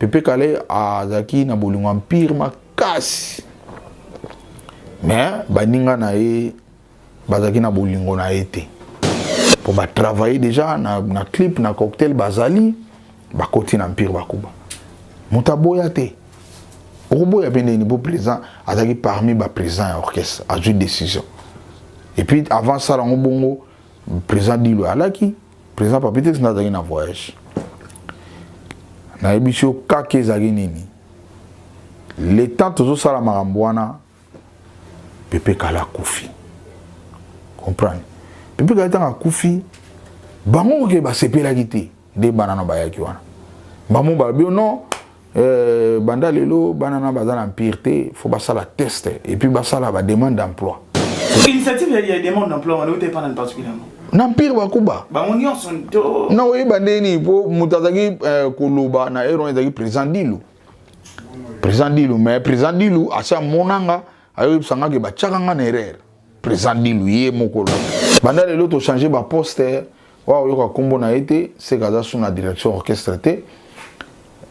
Pepe Kale azalaki na bolingo empire makasi, mais baninga na ye bazalaki na bolingo na ye te po batravaille déjà na, na clip na cocktail, bazali bakoti na Empire Bakuba. Moto aboya te, okoboya mpe ndeni po président azalaki parmi baprésident ya orchestre, azwi décision. Et puis avant sala yango bongo, président Dilo alaki président, Papi Tex azalaki na voyage. Nayebi so kaka ezalaki nini, le temps tozosala makambo wana, Pepe Kala akufi. Comprendre, Pepe Kala ntango akufi, bango oke basepelaki te. Nde bana na bayaki wana, bango balobi: "Non, banda lelo bana na baza na empire te, faut basala test et puis basala bademande d'emploi." Initiative ya demande d'emploi wana euta epa nani particulièrement? Na Empire Bakuba. Bango nyonso to? Na oyeba ndeni po moto azalaki koloba na ero ezalaki président Dilu, président Dilu. Mais président Dilu asi amonanga, ayoyebisanga ke batiaka nga na erreur. Président Dilu ye moko la: "Banda lelo tochange baposte wa, oyoka nkombo na ye te, seke aza su na direction orchestre te,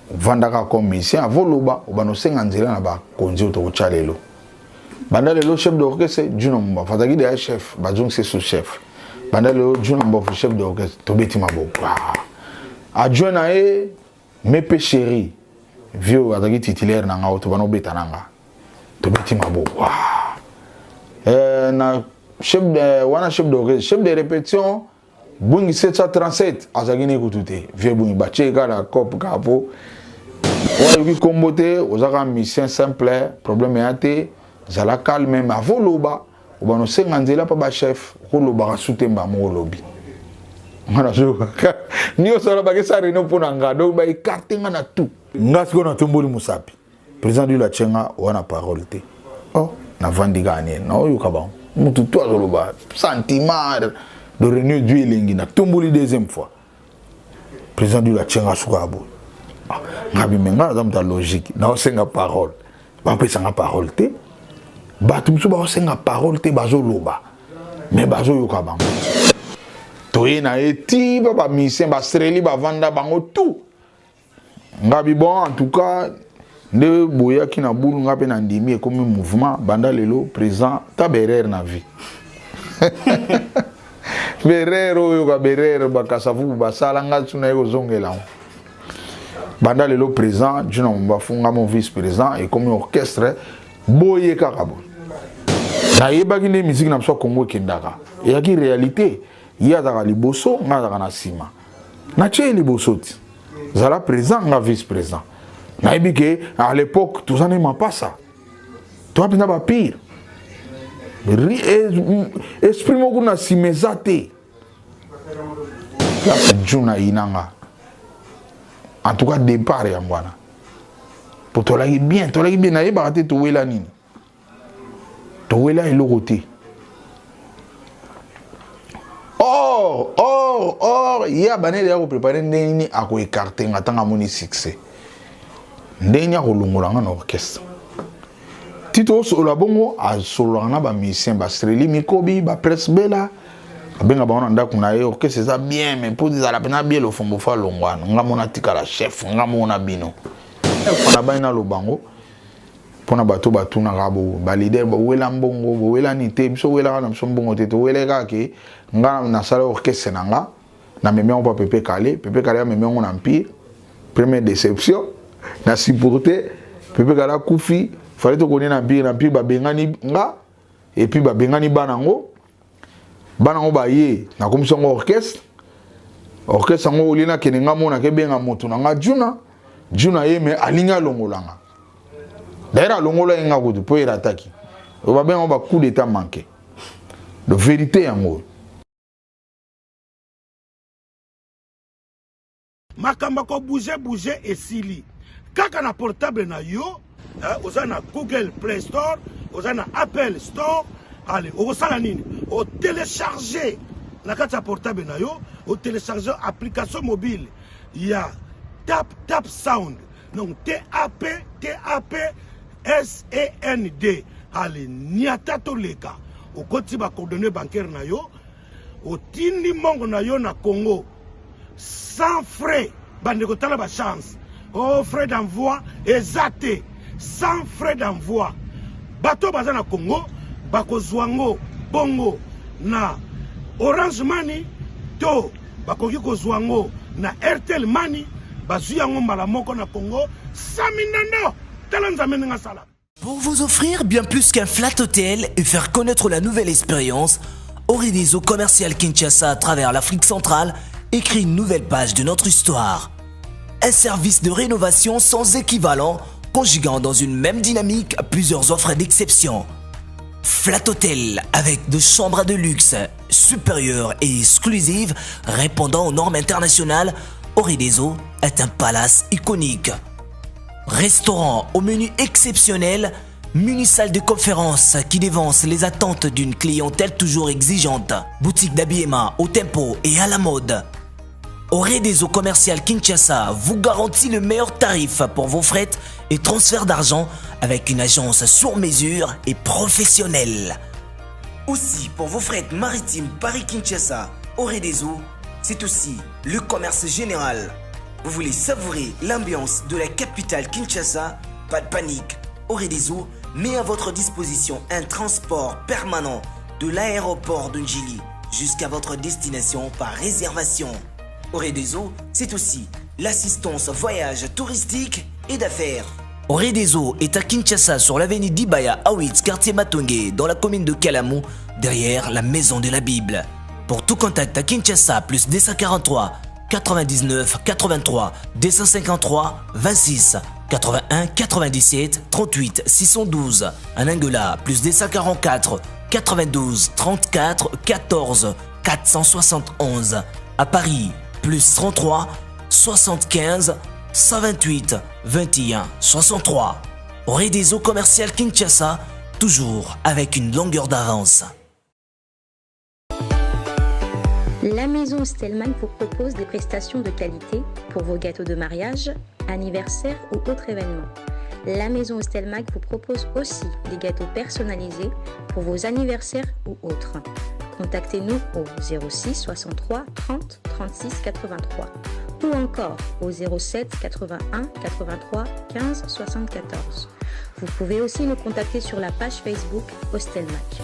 vandaka comme musicien. Avoloba obanda osenga nzela na bakonzi oyo tokotya lelo. Banda lelo chef d'orchestre Juna Mbafu." Azalaki deya chef, bazongisi sous chef. "Banda lelo Juna Mbafu chef d'orchestre." Tobeti maboko. Adjoint na ye Mepe Chéri, vieux azalaki titulaire na nga oyo tobanda obeta na nga, tobeti maboko. Na chef de, wana chef d'orchestre, chef de répétition Bungi 737 azalaki ne kutu te. Vieux Bungi batie kaka cope kaka po oyoki nkombo te, oza kaka musicien simple, problème ya te, zala calme. Mais avoloba obana osenga nzela mpa bachef, okolobaka su te. Mbamo olobi nga nazolobaka nyonso wana, bakesa réunion mpo na nga, donc baécarte nga na tout. Nga sikoyo natomboli mosapi, président Dilo atie nga wana parole te. Oh, navandi kaka nini, naoyoka bango, mutu to azoloba sentiment de réunion du elengi. Natomboli deuxième fois, président Dilo atie nga suka ya boye. Nga bime, nga naza moto ya logique, naosenga parole, bapesanga parole te. Bato mosusu baosenga parole te, bazoloba mais bazoyoka bango. Toye na ye ti ba bamusicien bastreli bavanda bango tout. Ngabi: "Bon, en tout cas nde boyaki na bulu, nga mpe na ndimi, ekomi mouvement. Banda lelo président ta berere na vie berere oyo ka berere bakasavubu basala nga tuna ye kozongela ngo. Banda lelo président Juna Mombafu, nga mo vice président, ekomi orchestre boye kaka boye." Nayebaki nde musique na biso ya Kongo ekendaka, eyaki réalité. Ye azalaka liboso, nga azalaka na nsima. Natie ye liboso ti zala président, nga vice président. Nayebi ke à l'époque toza nde mapasa, toza mpenza bapire, esprit moko na nsima eza te. Place Juna yinanga, en tout cas départ yango wana, po tolaki bien, tolaki bien. Nayebaka te towela nini, towela eloko te. Or ye abaneli ya koprépare ndenge nini akoécarte nga ntango amoni succès, ndenge nini akolongola nga na orchestre. Ti tosolola bongo, asololaka na bamusicien bastreli mikobi, bapresse bela, abenga bango na ndako na ye. Orchestre eza bien, mais mpo ezala mpena bien, Lofombo fo alongwana, nga mona tikala chef, nga mona bino fana bani. Naloba yango mpona bato batunaka bo baleader bowela mbongo, bowelani te. Biso welaka na biso mbongo te, towele kaka ke nga nasala orchestre na nga, namemi yango mpa Pepe Kale. Pepe Kale amemi yango na Empire. Première déception na supporter, Pepe Kale akufi, fallait tokoni na Empire. Na Empire babengani nga et puis babengani bana yango. Bana yango baye, nakomisi yango orchestre. Orchestre yango olie nakende nga mona kebenga moto na nga Juna. Juna ye me alingi alongola nga. D'ailleurs alongola ye nga kutu mpo erataki, oyo babenga ba coup d'état manqué de vérité yango. Makambo ya kobouge bouge esili. Kaka na portable na yo, oza na Google Play Store, oza na Apple Store. Ale okosala nini? Otelecharge na kati ya portable na yo, otelecharge application mobile ya Tap Tap Sound, donc Tap Tap Send. Ale niata toleka, okoti bacoordonnées bancaire na yo, otindi mbongo na yo na Congo sans frais. Bandeko, tala bachance. O oh, frais d'envoi eza te, sans frais d'envoi. Bato baza na Congo bakozwa ngo bongo na Orange Money to bakoki kozwa ngo na Airtel Money, bazwi yango mbala moko na Congo sans mindando. Tala Nzambe ndenge asala. Pour vous offrir bien plus qu'un flat hôtel et faire connaître la nouvelle expérience, Orideso Commercial Kinshasa à travers l'Afrique centrale écrit une nouvelle page de notre histoire. Un service de rénovation sans équivalent, conjuguant dans une même dynamique plusieurs offres d'exception. Flat Hotel avec deux chambres de luxe supérieures et exclusives répondant aux normes internationales, Orideso est un palace iconique. Restaurant au menu exceptionnel, mini salle de conférence qui dévance les attentes d'une clientèle toujours exigeante, boutique d'habillement au tempo et à la mode. Au commercial Kinshasa vous garantit le meilleur tarif pour vos frais et transferts d'argent avec une agence sur mesure et professionnelle. Aussi, pour vos frais maritimes Paris-Kinshasa, Oredeso, c'est aussi le commerce général. Vous voulez savourer l'ambiance de la capitale Kinshasa Pas de panique. Oredeso met à votre disposition un transport permanent de l'aéroport de Njili jusqu'à votre destination par réservation. Oredeso, c'est aussi l'assistance voyage touristique et d'affaires. Oredeso est à Kinshasa sur l'avenue d'Ibaya Awitz, quartier Matonge, dans la commune de Kalamu, derrière la maison de la Bible. Pour tout contact à Kinshasa, plus 243 99 83 253 26 81 97 38 612. En Angola, plus 244 92 34 14 471. À Paris, plus 33 75 128 21 63. Réseau commercial Kinshasa, toujours avec une longueur d'avance. La maison Stellman vous propose des prestations de qualité pour vos gâteaux de mariage, anniversaire ou autres événements. La maison Stelmag vous propose aussi des gâteaux personnalisés pour vos anniversaires ou autres. Contactez-nous au 06 63 30 36 83 ou encore au 07 81 83 15 74. Vous pouvez aussi nous contacter sur la page Facebook Hostelmac.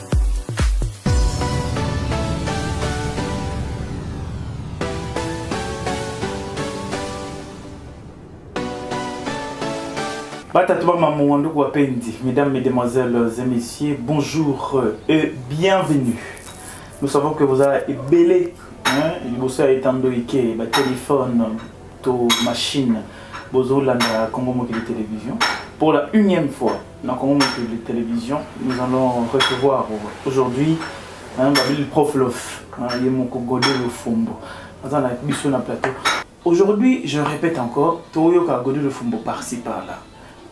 Mesdames, Mesdemoiselles et Messieurs, bonjour et bienvenue. Nous savons que vous avez belé, hein, liboso ya etando ike, ba téléphone, to machine, bozolanda Congo Mokili Télévision. Pour la unième fois dans Congo Mokili Télévision, nous allons recevoir aujourd'hui hein, le prof Lof, hein, ye moko Godé Lofombo. Aza na biso na plateau. Aujourd'hui, je répète encore, toyoka Godé Lofombo par-ci par-là.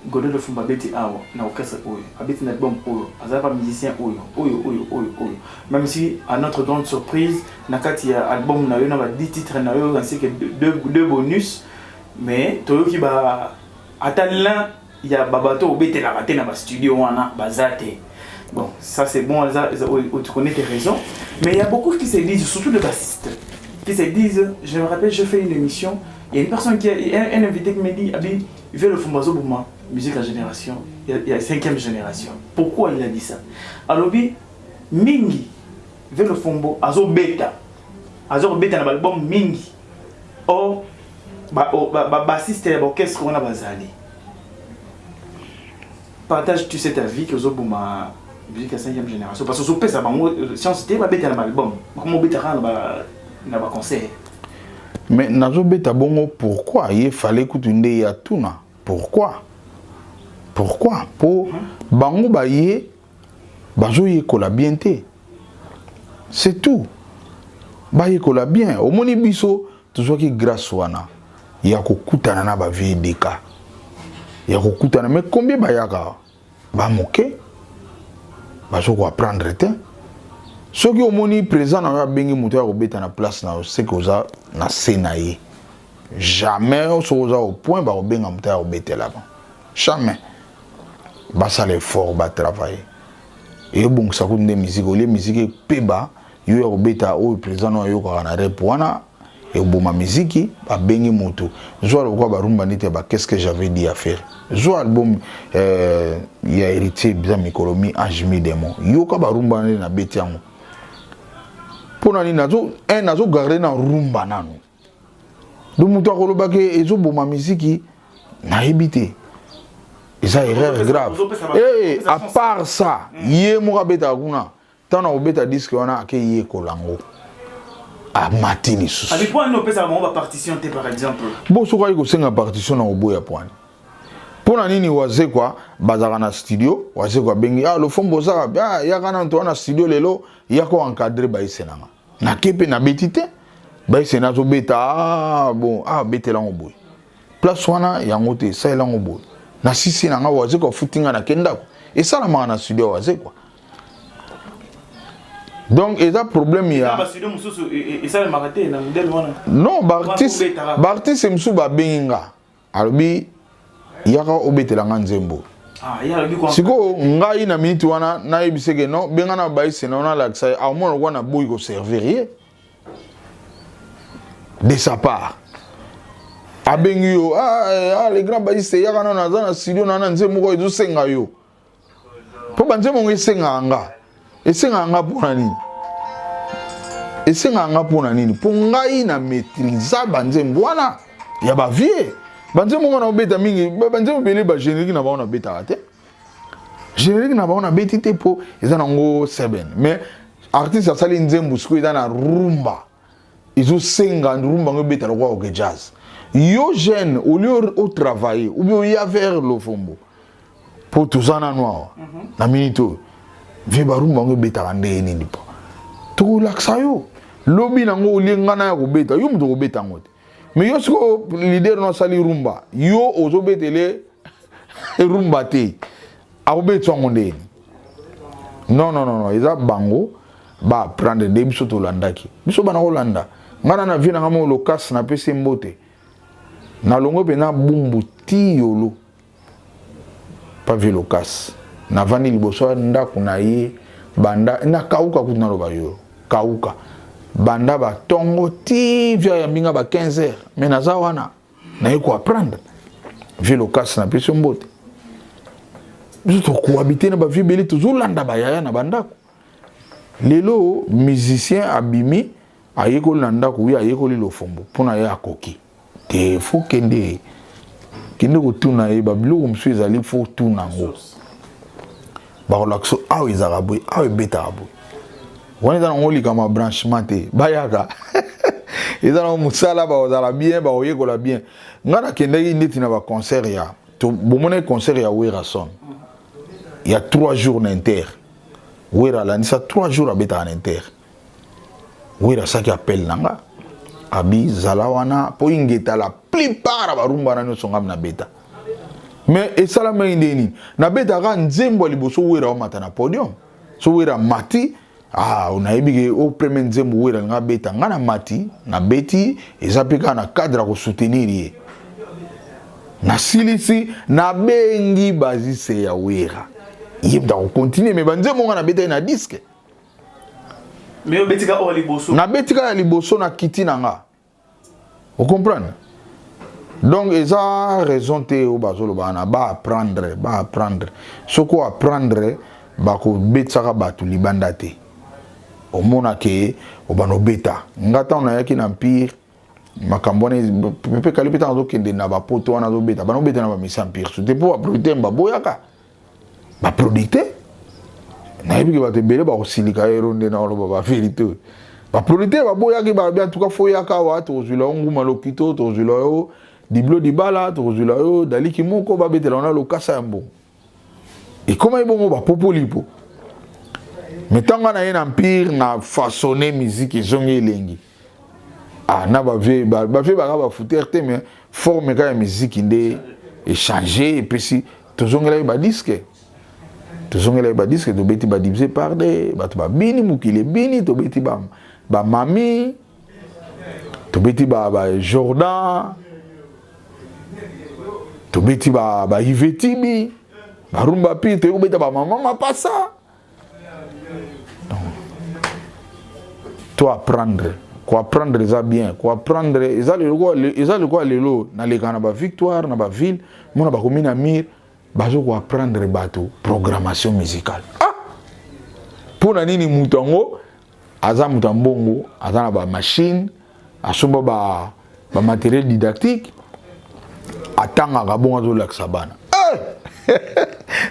Godé Lofombo abeti awa na orchestre oyo, abeti na album oyo, aza pa musicien oyo, oyo oyo oyo oyo. Même si à notre grande surprise, na kati ya album na yo na ba 10 titres na yo ainsi que deux bonus, mais toyoki ba ata l'un ya ba bato obetelaka te na ba studio wana baza te. Bon, ça c'est bon, ça, tu connais tes raisons. Mais il y a beaucoup qui se disent, surtout les bassistes, qui se disent, je me rappelle, je fais une émission, il y a une personne qui a, un, un invité qui me dit, Abi, vieux le Fumbazo Bouma, musique à génération, il y a cinquième génération. Pourquoi il a dit ça? Alobi, mingi, vieux le Fumbo, azo beta, azo beta na album mingi. Or, ba, ba, ba bassiste ya orchestre wana bazali. Partage tu sais ta vie que ozoboma musique ya cinquième génération parce que ozopesa bango science te babeta na baalbum bakoma obetaka na baconcert. Mais nazobeta bongo pourquoi ye fallait kutu nde ye atuna pourquoi pourquoi po bango baye bazoyekola bien te, c'est tout. Bayekola bien. Omoni biso tozwaki grâce wana ya kokutana na bavieux deka ya kokutana, mais combien bayaka bamoke bazo koapprendre te. Soki omoni président na yo abengi moto ya kobeta na place na yo, seke oza na se na ye. Jamais soki oza au point bakobenga moto ya kobetela ba jamais. Basala effort, batravaille, eyobongisa kutu nde musique olie musique epeba yo ya kobeta oyo président no ayokaka na rep wana. Ekoboma miziki, babengi moto. Zwa lokola barumba neti ya ba qu'est-ce que j'avais dit à faire. Zwa album euh, ya héritier biza mikolo mi ange mi démon. Yoka barumba nde na beti yango. Pona nini nazo un nazo garder na rumba nanu. Donc moto akoloba ke ezoboma miziki nayebi te. Eza erreur grave. Eh, à part ça, ye moko abetaka kuna. Ntango nakobeta disque wana ake yekola yango amati lisusu. Abi point nini opesaka bango ba partition te par exemple? Bo soki ayi kosenga partition na koboya poani. Mpo na nini Wazekwa bazalaka na studio, Wazekwa abengi ah Lofombo oza wapi? Ah yaka nanu toza na studio lelo yaka o encadrer bayise na nga. Nake mpe nabeti te. Bayise nazobeta ah bon ah betela yango boye. Place wana yango te salela yango boye. Na sisi na nga Wazekwa afuti nga nake ndako. Esalamaka na studio ya Wazekwa. Donc eza problème ya ba studio mususu esalemaka te na modèle wana. Non, ba artiste ba artiste mususu babengi nga alobi yaka obetela nga nzembo. Ah, ye alobi kwa. Sikoyo ngai na minute wana nayebise ke non benga na bayise na nalakisa ye amona lokola naboyi koservir ye de sa part abengi yo ah, eh, ah, le grand bayise yaka nano aza na studio na na nzembo moko ezosenga yo mpo banzembo yango esengaka nga esengaka nga mpo na nini esengaka nga mpo na nini mpo ngai na maîtrisa banzembo wana ya bavie banzembo ngo naobeta mingi banzembo ebele bagénérique na bango nabetaka te générique na bango nabeti te mpo eza nango seben mais artiste asali nzembo sikoyo eza na rumba ezosenga rumba yango ebeta lokola oke jazz yo jeune olie otravaille ou bien oya vers lofombo mpo toza nanu awa mhm. na minute oyo vie barumba yango ebetaka ndenge nini mpo tokolakisa yo lobi nango olie ngai na ya kobeta yo moto okobeta yango te mais yo sikoyo leader no asali rumba yo ozobetele rumba te akobetisa yango ndenge non non non eza bango ba apprendre nde biso tolandaki biso bana kolanda ngai na na vie na ngai moko lokasi napesi mbote nalongwe mpenza bumbu ti yolo pa vie lokasi navandi liboso ya ndako na ye banda nakauka kutu naloba yo kauka banda batongo ti vie ayambi nga ba 15 heures mais naza wana naye koapprendre vie lokasi napesi yo mbote biso tokohabite na bavie ebele tozolanda bayaya na bandako lelo musicien abimi ayekoli na ndako wi ayekoli lofombo mpo na ye akoki te fo kende kende kotuna ye babiloko mosusu ezali fo tuna yango bakolakisa awa ezalaka boye awa ebetaka boye wana eza nango likambo ya branchement te bayaka eza nango mosala bakozala bien bakoyekola bien ngai nakendaki ndeti na baconcert ya bomonaki concert ya werason ya 3 jours na inter wera alandisa 3 jours abetaka na inter wera asaki appel na nga abi zala wana mpo ingeta la plupart ya barumba wana nyonso ngam nabeta mais esalamaki ndenge nini nabetaka nzembo ya liboso wera omata na podium so wera mati ah, nayebi ke o premier nzembo wera alinga abeta nga na mati nabeti eza mpe kaka na cadre ya kosoutenir ye nasilisi nabengi bazise ya wera ye moto akokontinue me banzembo nga nabetaki na diske Mais obetika oyo liboso. Nabetika ya liboso na kiti na nga. O comprendre? Donc eza raison te oyo bazoloba na ba apprendre, ba apprendre. Soki o apprendre bakobetisaka bato libanda te. Omona ke obanda obeta. Nga ntango nayaki na Empire makambo wana pepe kali mpe ntango azokende na bapoto wana azobeta bana obeta na bamisi empire te mpo baproducteur baboyaka ba producteur nayebi ke bato ebele bakosilika ero nde naoloba ba verité oyo ba producteur baboyaki balobi en tout cas fo yaka awa tokozwila yo nguma lokito tokozwila yo diblo dibala tokozwila yo daliki moko babetela wana lokasa ya mbongo ekomaki bongo bapopoli mpo me ntango na ye na empire na façonne musique ezongi elengi ah, na bavie bavie baka bafutere te mais forme kaka ya miziki nde echange epesi tozongelaki badiske tozongelaki badiske tobeti badivise par de bato babini mokili ebini tobeti bamami ba tobeti ba, ba jordan tobeti ba, ba ivetibi barumba pi toyei kobeta bamama mapasa to apprendre. Koapprendre eza bien, koapprendre eza lokola lelo nalekaka na bavictoire na baville, mona bakomi na mire bazo koapprendre bato programmation musicale. Ah, mpo na nini? Moto yango aza moto ya mbongo, aza na bamachine, asomba bamatériel ba didactique, atangaka bongo, azolakisa bana. Eh!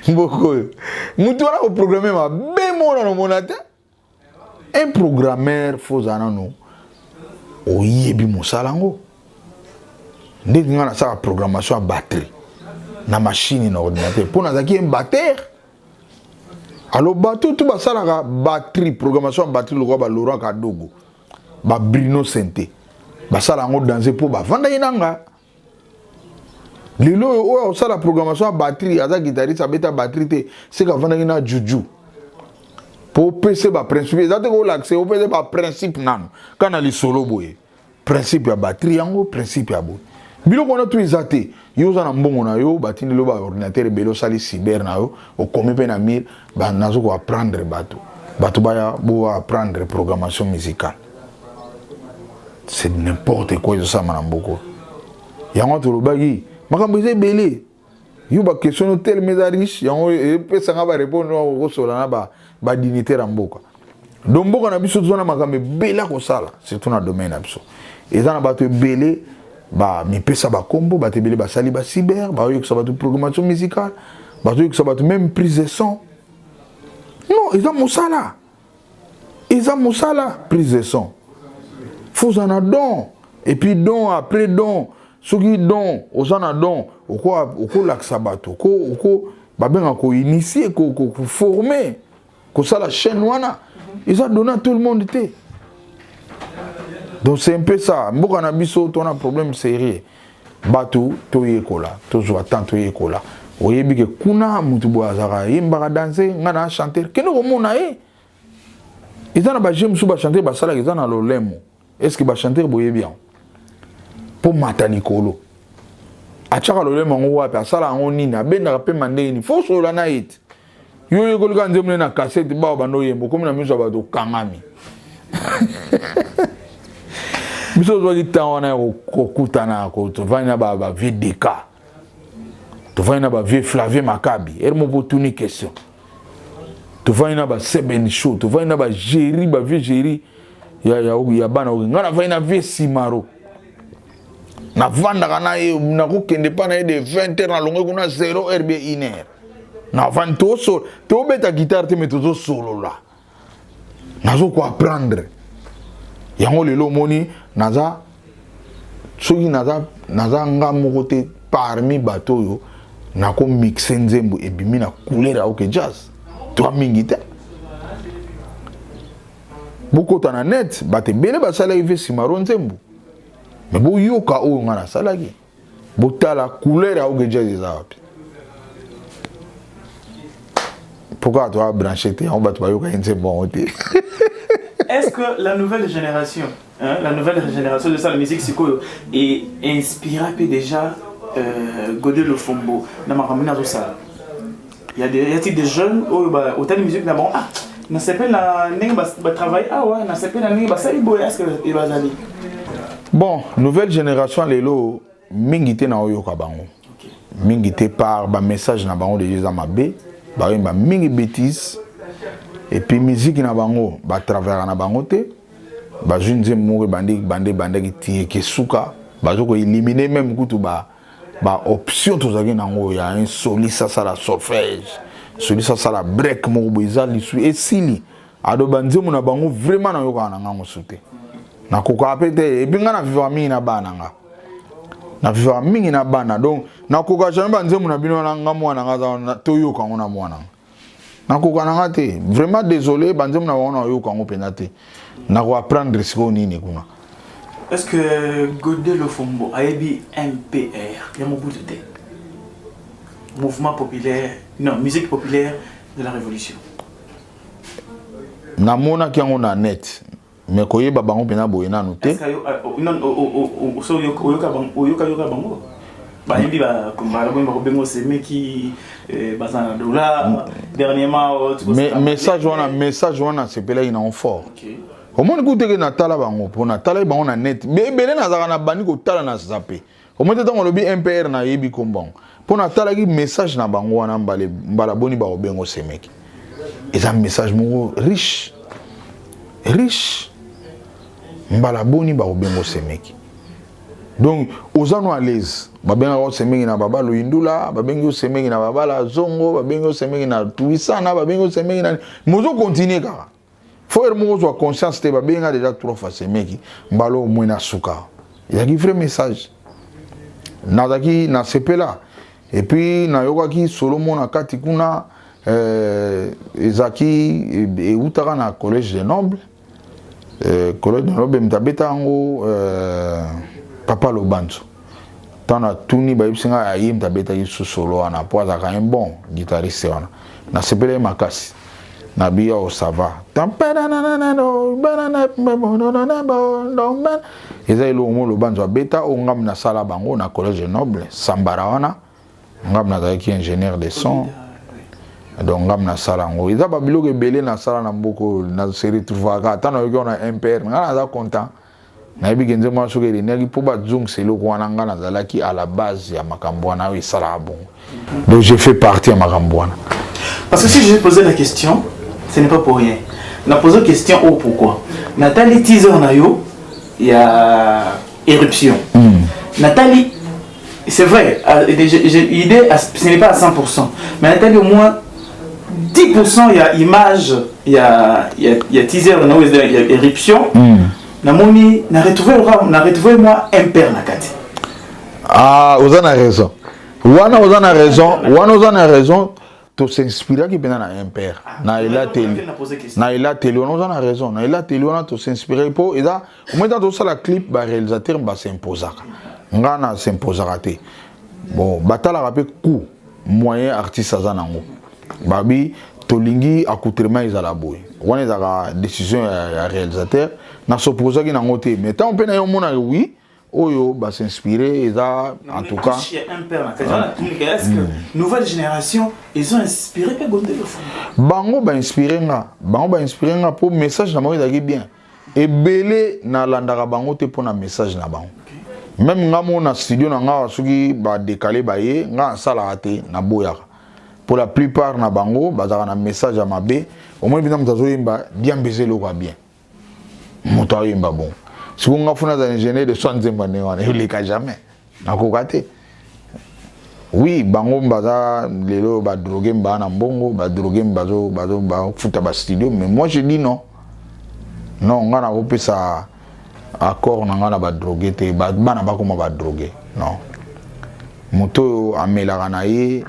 Mboka oyo, moto wana koprogramme mabe, mona nomona te. Un programmeur, faut ozala nano oyebi mosala yango. Ndenge ngai nasalaka programmation ya batterie na machine, na ordinateur, mpo nazalaki un batteur. Alors bato tu basalaka batterie, programmation ya batterie, lokola ba Laurent Kadogo, ba Bruno Sente, basala yango danse mpo bavandaki na nga. Lelo oyo, oyo akosala programmation ya batterie aza guitariste, abeta batterie te, seke avandaki na juju mpo opese baprincipe. Eza te kolakisa, opese baprincipe nano kaka na lisolo boye, principe ya batterie yango, principe ya boye, biloko wana tu eza te. Yo oza na mbongo na yo, batindeli yo baordinateur ebele, osali cyber na yo, okomi mpe na mire, nazo koapprendre bato, bato baya boapprendre programmation musicale. C'est n'importe quoi ezosalama na mboka yango. Tolobaki makambo eza ebele. Yo baquestion no telema eza riche, yango epesanga barépondre. Okosola na badignitaire ya mboka. Donc mboka na biso toza na makambo ebele ya kosala, surtout na domaine na biso. Eza na bato ebele bamipesa bakombo, bato ebele basali bacyber, baoyokisa bato programmation musicale, bazoyokisa bato même prise de son. Non, eza mosala, eza mosala. Prise de son, faut oza na don, et puis don après don. Soki don, oza na don, okolakisa bato, oko babengaka koinitie, koforme, kosala chaîne wana eza donné à tout le monde te. Donc c'est un peu ça. Mboka na biso tona problème sérieux. Bato toyekola, tozwa temps toyekola. Oyebi ke kuna mutu boye azalaka, yembaka danse, nga na chanteur, kende komona ye. Eza na bajeu mosusu bachanteur basalaka, eza na lolemo. Est ce que bachanteur boyebi yango? Mpo mata likolo, atiaka lolemo yango wapi? Asala yango nini? Abendaka mpe mandenge nini? Faut solola na ye te. Yo oyekoli kaka nzembo na kasete, bawa bando oyemba, okomi na miso ya bato, okangami. Biso tozwaki ntango wana ya kokutana, tovandi na bavieux Deka, tovandi na bavieux Flavien Makabi, ere moko otuni question, tovandi na baseben show, tovandi na bagéri, bavieux géri ya, ya, ya bana oke. Ngai navandi na vieux Simaro, navandaka na ye, nakokende mpa na ye de 20 heures, nalongwe kuna 0 heure bien 1 heure, navandi, tosola, tobeta guitare te, me tozosolola, nazo koapprendre yango. Lelo omoni naza, soki naza, naza nga moko te parmi bato oyo nakomixe nzembo ebimi na couleur ya OK Jazz. Toa mingi te, bokota na net, bato ebele basalaki ve Simaro nzembo, me boyoka oyo nga nasalaki, botala couleur ya OK Jazz eza wapi. Pourquoi toa branché te yango, bato bayoka ye nzembo yango te. Est-ce que la nouvelle génération, hein, la nouvelle génération de la musique sikoyo est inspirée peu déjà Godé Lofombo na makambo nini azosala? Il y a des, y a-t-il des jeunes oyo ba otali musique na bango, ah, nasepeli na ndenge batravaille awa, nasepeli na ndenge basali boye? Est ce que ebazali? Bon, nouvelle génération lelo mingi te na oyoka bango mingi te, par bamessage na bango deja eza mabe, bayoyemba mingi bêtise, et puis musique na bango batravaillaka na bango te. Bazwi nzembo moko, ebandi bande, ebandaki tieke, suka bazo koélimine même kutu ba baoption tozalaki nango ya un soliste asala solfège, soliste asala break moko boye, eza lisu esili. Ado banzembo na bango vraiment nayokaka na ngango su te, nakokaka mpe te. Et puis ngai navivaka mingi na bana, nga navivaka mingi na bana, donc nakoka jamais banzembo na bino wana. Nga mwana nga aza, toyoka yango na mwana nga, nakoka na nga te. Vraiment désolé, banzembo na bango nayoka yango mpenza te. Nakoapprendre sikoyo nini kuna? Est-ce que Godé Lofombo ayebi MPR ya Mobutu te, Mouvement populaire, non, Musique populaire de la révolution? Namonaki yango na net, mais koyeba bango mpenza boye nanu te. Oyoka yoka bango, bayembi bakombala bakobenga semeki, baza na dollar dernièrement. Message wana, message wana asepelaki nango fort. Omoni kutu teke natala bango mpo natalaki bango na net ebele, nazalaka na bandi kotala na zape. Omoni te, ntango olobi MPR, nayebi kombo yango mpo natalaki message na bango wana. Mbala boni bakobengo semeki, eza message moko riche riche. Mbala boni bakobengo semeki, donc oza no à l'aise. Babengaka yo semeki na babala oyindula, babengi yo semeki na babala zongo, babengi yo semeki na tuisana, babengi yo semeki na mozo continue kaka. Faut ere moko ozwa conscience te. Babenga déjà trois fois semeki, mbala oyo mwe na suka. Ezalaki vrai message, nazalaki nasepela. Et puis nayokaki solo mo na kati kuna, ezalaki eutaka na Collège de Noble. Collège de Noble, moto abeta yango, Papa Lobanzo. Ntango natuni, bayebisi ngai aye moto abetaki su solo wana mpo azalaka un bon guitariste wana. Nasepeli ye makasi na biya o ça va. Eza eloko mo Lobanzo abeta oyo ngambi nasala bango na Collège Noble Sambara wana. Ngambi nazalaki ingénieur de son, donc ngambi nasala yango. Eza babiloko ebele nasala na mboka oyo na se retrouvaka. Ata nayoki wana MPR, ngai naza content. Nayebi ke nzembo wana soki elendaki mpo bazongisa eloko wana, ngai nazalaki à la base ya makambo wana oyo esalaka bongo. Donc j'ai fait partie ya makambo wana. Parce que si je posé la question, ce n'est pas pour rien. Na posé question oh pourquoi natali teaser na yo ya éruption. Natali, c'est vrai, idée, ce n'est pas à 100%, mais natali au moins 10% il y a image, il y a teaser na yo il y a éruption. Namoni na retrouvé moi un père na kati. Ah, oza na raison wana, oza na raison wana, oza na raison. Tosinspiraki mpenza na MPR na elateli, na elateli wana. Oza na raison, na elateli wana tosinspiraki mpo eza omoi. Ntango tosala clip, baréalisateur basimposaka, nga na simposaka te. Bon, batalaka mpe coût moyen artiste aza nango, babi tolingi accoutrement ezala boye. Wana ezalaka décision ya réalisateur, nasopposaki nango te. Mais ntango mpe na ye omonaka, oui, oyo basinspire eza en tout cas. Est-ce que nouvelle génération, ils ont inspiré mpe Gonde? Bango bainspire nga, bango bainspire nga mpo message na bango ezalaki bien. Ebele nalandaka bango te mpo na message na bango. Même nga mo na studio na nga, soki badekale baye, nga nasalaka te, naboyaka. Pour la plupart na bango bazalaka na message ya mabe. Omoni mpenza moto azoyemba diambe, eza eloko ya bien. Moto ayoyemba bon, sikoyo nga funa aza ingénieur de son, nzembo ndenge wana eleka jamais, nakoka te. Oui, bango baza lelo badrogue, baa na mbongo, badrogue, bazo bafuta bastudio. Mais moi je dis non, non, nga nakopesa accord na nga na badrogue te. Bana bakoma badrogue, non. Moto oyo amelaka na ye,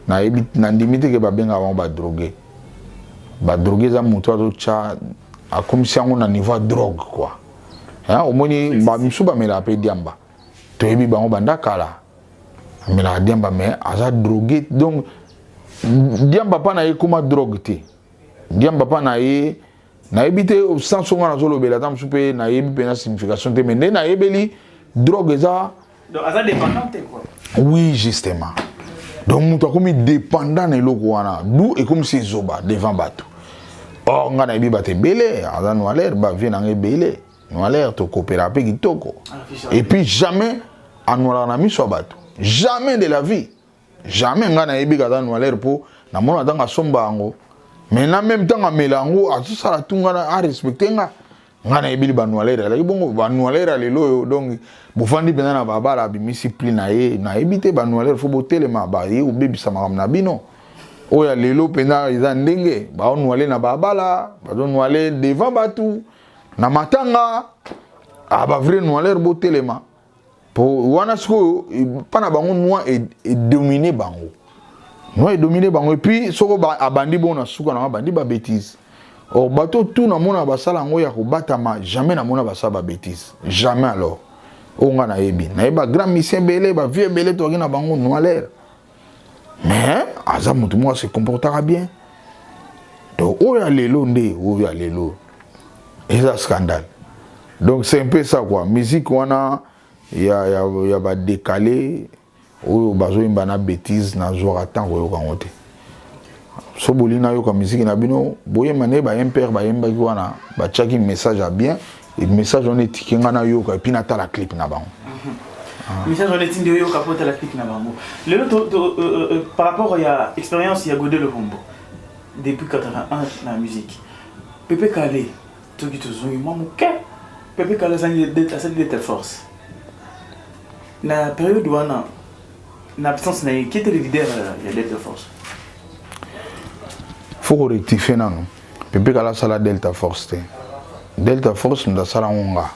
nayebi, nandimi te ke babengaka bango badrogue. Badrogue eza moto azotya, akomisi yango na niveau ya drogue quoi. Omoni bamisusu bamelaka mpe diamba, toyebi bango banda kala, amelaka diamba mais aza drogue. Donc diamba mpa na ye ekóma drogue te. Diamba mpa na ye, nayebi te sens nga nazolobela. Ata mosusu mpe nayebi mpe na signification te, mais nde nayebeli drogue eza. Donc aza dépendant te quoi. Oui, justement. Donc moto akomi dépendant na eloko wana, du ekomisi ezoba devant bato. Or nga nayebi bato ebele aza noilere, bavie nanga ebele noilere, tokopela mpe kitoko. Et puis jamais anwalaka na miso ya bato, jamais de la vie, jamais. Ngai nayebi kaza noilere mpo namona ntango asomba yango, mais na même ntango amela yango, azosala tu nga arespecte nga. Ngai nayebili banoilere alaki bongo. Banoilere ya lelo oyo, donc bofandi mpenza na babala, abimisi pli na ye, nayebi te. Banoilere faut botelema, baye kobebisa makambo na bino. Oyo ya lelo mpenza eza ndenge baonoile na babala, bazonoile devant bato na matanga. Ah, bavrai noilere, botelema. Po wana sikoyo mpa na bango noi edomine bango, noi edomine bango. Et puis soko abandi bongo, na suka nango abandi babétise. Or bato tu namona basala yango ya kobatama, jamais namona basala babétise, jamais. Alors oyo nga nayebi, nayebi bagrand musicien ebele, bavieux ebele toyaki na bango noilere, mais aza moto moko ase comportaka bien. Donc oyo ya lelo nde, oyo ya lelo eza scandale. Donc c'est un peu ça quoi. Musique wana ya badécalé oyo bazoyemba na bétise, nazwaka ntango koyoka yango te. So bolingi nayoka miziki na bino, boyemba nde ba MPR bayembaki wana, batiaki message ya bien, et message wana etiki nga nayoka et puis natala clip na bango. Ah. Message wana etindi oyoka mpo otala clip na bango. Lelo to, to, euh, euh, euh, par rapport ya expérience ya Gode Lobombo depuis 81 na musique. Pepe Kalle toki tozongi mwa moke. Pepe Kalle asali de force. Na période wana Na absence na ye, qui était le leader ya Delta Force? Faut ko rectifier nanu. Pepe Kala asala Delta Force te. Delta Force moto asala yango nga.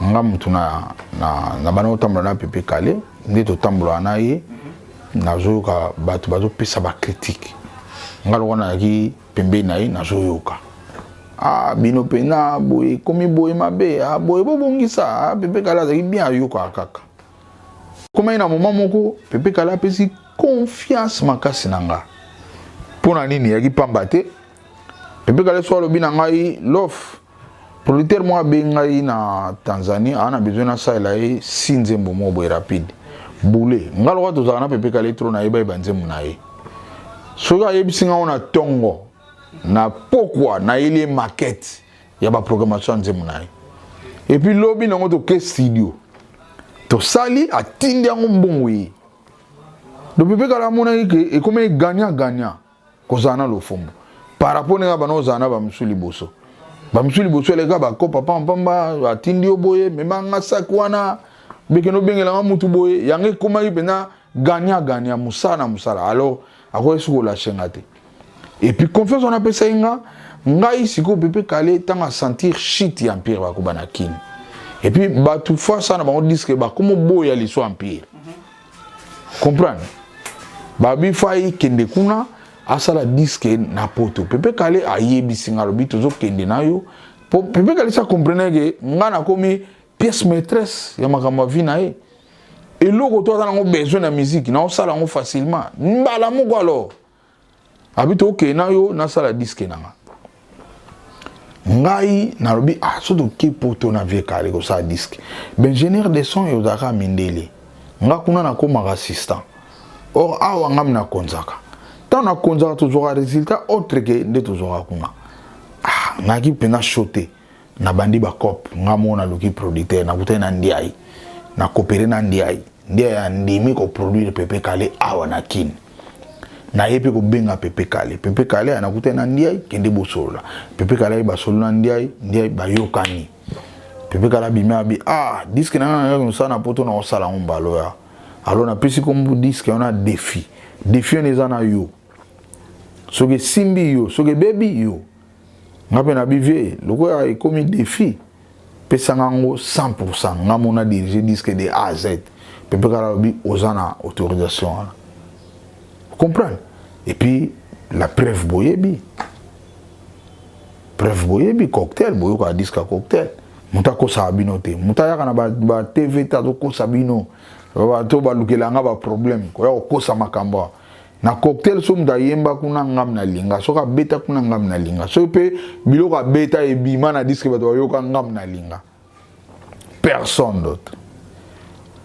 Nga moto na, na, na banda kotambola na Pepe Kale, nde totambolaka na ye, nazoyoka bato bazopesa ba critique. Nga lokola nazalaki pembeni na ye nazoyoka. Ah, bino pena boye ekomi boye mabe, ah, boye bobongisa, ah, Pepe Kale azalaki bien ayokaka kaka. Komaki na moment moko Pepe Kale apesi confiance makasi na nga. Mpo na nini yaki pamba te? Pepe Kale so alobi na ngai lof producteur moko abengi ngai na Tanzanie aza na besoin nasalela ye si nzembo moko boye rapide boule nga lokola tozalaka na Pepe Kale trop nayeba ye banzembo na ye soki ayebisi ngai na tongo na pokwa nayeli ye maquette ya ba programmation ya nzembo na ye et puis lobi nango toke studio tosali atindi yango mbongo ye donc Pepe Kale amonaki ke ekomaki gagnant gagnant kozala na Lofombo par rapport ndenge bana ozala na bamosusu liboso bamosusu liboso eleka bakopa pampamba atindi yo boye mema nga sak wana bekende obengela nga mutu boye yango ekomaki mpenza gagnant gagnant mosala na mosala alors akoki soki kolashe nga te Et puis confiance wana apesaki nga ngai sikoyo Pepe Kale ntango asentir chute ya Empire bakoba na Kin. Et puis bato fo asala na bango disque bakoma oboya liso Empire. Comprendre? Babi fo ayekende kuna asala disque na poto. Pepe Kale ayebisi nga alobi tozokende na yo. Po Pepe Kale sa comprenait que nga nakomi pièce maîtresse ya makambo ya vie na ye. Eloko to aza nango besoin na musique, na osala yango facilement. Mbala moko alors. Abi tokende na yo nasala disque na nga. Ngai nalobi ah so toke poto na vie kale kosala disque. B'ingénieur de son ezalaka mindele. Nga kuna nakomaka assistant. Or awa nga nakonzaka. Ntango nakonzaka tozwaka résultat autre que nde tozwaka kuna. Ah nayaki mpenza chaud te. Nabandi ba cop nga moko naluki producteur nakutani na Ndiaye. Na coopérer na Ndiaye. Ndiaye andimi ko produire Pepe Kale awa na Kin. Naye mpe kobenga Pepe Kale. Pepe Kale anakutani na Ndiaye, kende bosolola. Pepe Kale aye basolola na Ndiaye, Ndiaye bayokani. Pepe Kale abimi abi ah disque na nga nayaki kosala na poto na osala yango mbala oyo. Alors napesi kombo disque wana défi. Défi wana eza na yo. Soki esimbi yo, soki ebebi yo. Nga mpe nabi vie lokola ekomi défi pesa nga yango 100% nga mona diriger disque de A à Z. Pepe Kale alobi oza na autorisation wana. Comprendre? Et puis la preuve boyebi. Preuve boyebi cocktail boyoka disque ya cocktail. Moto akosaka bino te. Moto ayaka na ba, ba TV te azokosa bino. Bato balukela nga ba problème koya kokosa makambo. Na cocktail so moto ayemba kuna ngam na linga, soki abeta kuna ngam na linga, soki pe biloko abeta ebima na disque bato bayoka ngam na linga. Personne d'autre.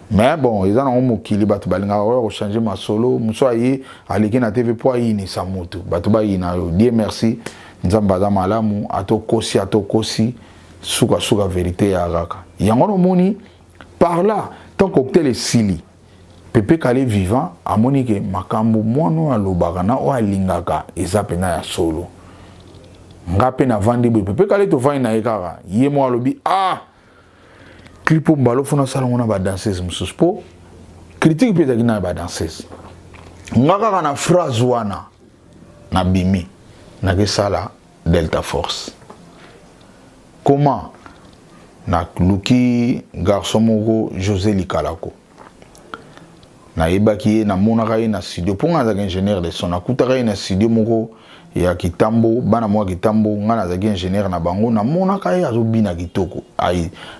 Mais bon, eza nango mokili bato balingaka koya kochanger masolo, mosu aye aleki na TV po ayinisa moto, bato bayina yo. Dieu merci, Nzambe aza malamu, atokosi atokosi, suka suka verite ya kaka. Yango nomoni par là, tant cocktail esili. Pepe Kale vivant amoni ke makambo mwana oyo alobaka na oyo alingaka eza pena ya solo. Nga pe navandi boye Pepe Kale tovandi na ye kaka ye moko alobi ah clip oyo mbala ofona asala ngo na ba danseuse mosusu po critique pe ezalaki na ba danseuse. Nga kaka na phrase wana nabimi nakesala Delta Force. Comment naluki garçon moko Jose Likalako nayebaki ye namonaka ye na studio mpo ngai nazalaki ingénieur de son nakutaka ye na studio moko ya kitambo bana moko ya kitambo ngai nazalaki ingénieur na bango namonaka ye azobina kitoko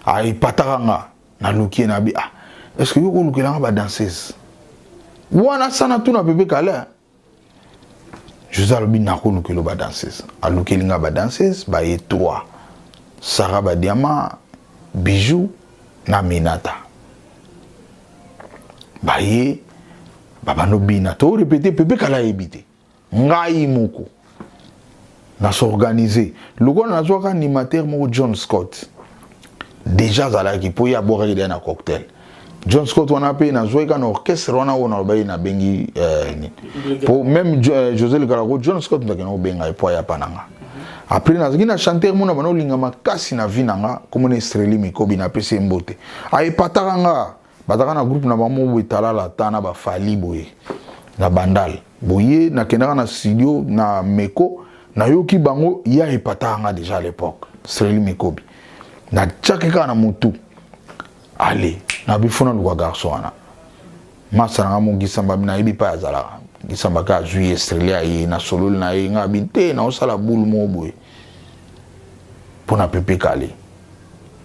ayepataka nga naluki ye nabi ah est ce que yo kolukela nga badanseuse wana sana tuna pepe kale Jose alobi nakolukela ba danseuse alukeli nga ba danseuse baye 3 Sarah Badiama Bijou na Minata baye babando bina to répéter pepe kala ayebi te. Ngai moko na s'organiser lokola nazwaka animateur moko John Scott déjà azalaki mpo ye abwakaki deja na cocktail. John Scott wana mpe nazwaki kaka na orchestre wana oyo nalobaki nabengi eh, nini mpo même eh, José Likalako, John Scott ndakende kobenga ye mpo aya pa na nga. Après nazalaki na chanteur mona bana olinga makasi na vie na nga, komona Estreli Mikobi, napesi ye mbote, ayepataka nga. Bazalaka na groupe na bango boye, talala ta na bafali boye na Bandal boye. Nakendaka na studio na Meko, nayoki bango, ya epataka nga déjà à l'époque. Estreli Mikobi natiaki kaka na motu ale nabifuna luka garçon wana, masa na nga mo Gisamba, nayebi pa azalaka. Gisamba ka azwi Estreli, aye na sololi na ye, nga bi te, naosala bulu moko boye mpo na Pepe Kale,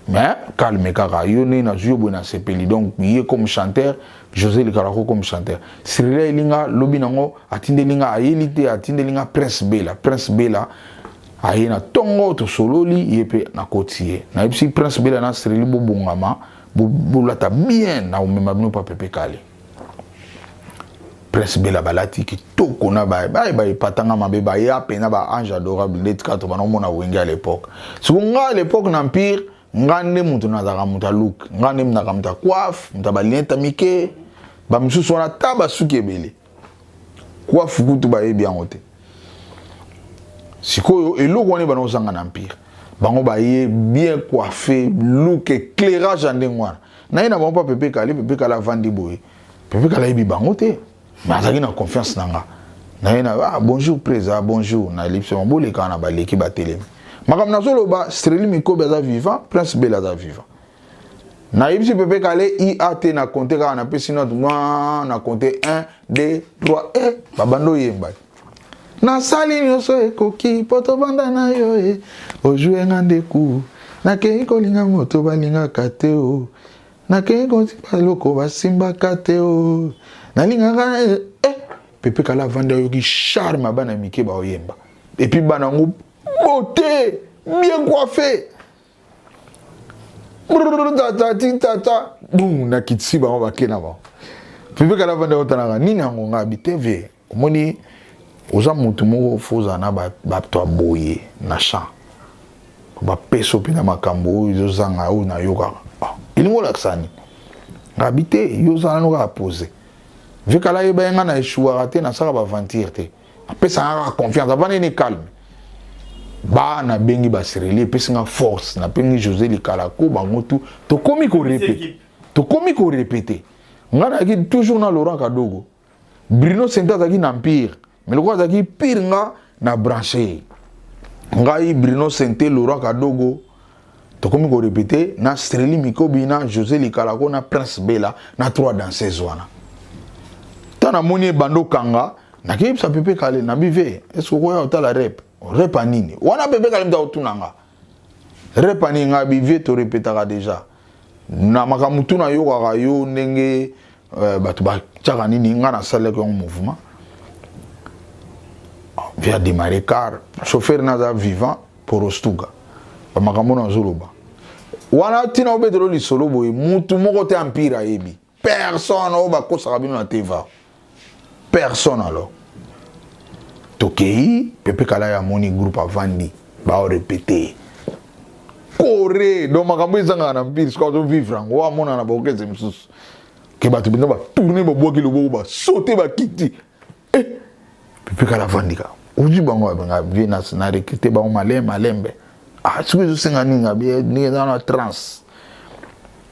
mais calme kaka yo nde nazwi yo boye, nasepeli. Donc ye comme chanteur, José Likalako comme chanteur, Sirila elinga lobi nango atindeli nga, ayeli te, atindeli nga Prince Bela. Prince Bela aye na ntongo, tosololi ye mpe, nakoti ye, nayebisi Prince Bela na Sirili: bobongama, bolata bien, na omema bino pa Pepe Kale. Prince Bela balati kitoko na baye baepatanga mabe, baya mpena ba ange adorable ndeti kaka to banomona Wenge à l'époque. Siko nga à l'époque na Empire, nga nde moto nazalaka moto ya look, nga nde nazalaka moto ya coiffe, moto ya balinete mike. Bamisusu wana ta basuki ebele, coiffe kutu bayebi yango te. Sikoyo eloko wana ebana kozanga na Empire, bango baye bien coiffé, look, éclairage ya ndenge wana. Naye na bango pa Pepe Kale. Pepe Kale avandi boye, Pepe Kale ayebi bango te, mais azalaki na confiance na nga. Naye na: "Ah, bonjour président, bonjour." Nayebisi bango bolekaka na baleki, batelemi. Makambo nazoloba, Streli Mikobi aza vivant, Prince Bela aza vivant. Nayebisi Pepe Kale iat na compte kaka, napesi note mwa na compte 1 2 3 e babanda oyemba: "Nasali nyonso ekoki mpo tovanda na yo e ojue nga ndeku, nakei kolinga moto balingaka te o, nakei kosimba eloko basimbaka te o, nalingaka eh." Pepe Kala avandi, ayoki charme ya bana mike baoyemba, et puis bana yango beauté, bien coiffé, tata ti tata bum, nakitisi bango, bake na bango. Pepe Kala avandi, aotalaka nini yango. Nga abi tv, omoni oza motu moko fo ozala na bato ya boye na champ, bapesa mpena makambo oyo ezozanga oyo nayokaka. Elingi olakisa nini? Ngabi te, yo ozala nano kaka pose. Vekala ayeba ye, nga na échouaka te, nasalaka baventure te, apesaka kaka confiance, avandi ni calme. Ba nabengi basereli, epesi nga force, nabengi José Likalako, bango tu tokomi korépéter, tokomi korépéter. Nga nayaki toujours na Laurent Kadogo. Bruno Sente azalaki na Empire, mais lokola azalaki pire, nga na branché ngai, Bruno Sente, Laurent Kadogo, tokomi korépéter na Streli Mikobi, na José Likalako, na Prince Bela, na trois danseuse wana. Ntan namoni ebanda okanga, nakeyebisa Pepe Kale na bive: "Est ce okoya otala rep?" "Rep nini wana?" Pepe Kale mutu akotuna nga: "Rep nini?" Nga bivie: "Torepetaka déjà na makambo tu, nayokaka yo ndenge bato batiaka nini, nga nasalaki yango mouvement via démarrer car chauffeur naza vivant porostuga." Bamakambo nazoloba wana, ntina obetelo lisolo boye, mutu moko te Empire ayebi, personne. Oyo bakosaka bino na teva, personne. Alors tokei, Pepe Kala ya amoni groupe, avandi, baorépéter kore. Donc makambo ezangaka na Empire, soki azovivre yango, oyo amona na baorchestre mosusu ke bato mpenza batourne, babwaki loboko, basote, bakiti eh, Pepe Kala avandi kaka, ozwi bango, babenga vie na recrute bango malembe malembe. Ah, soki ezosenga nini? Abi ndenge eza na trance.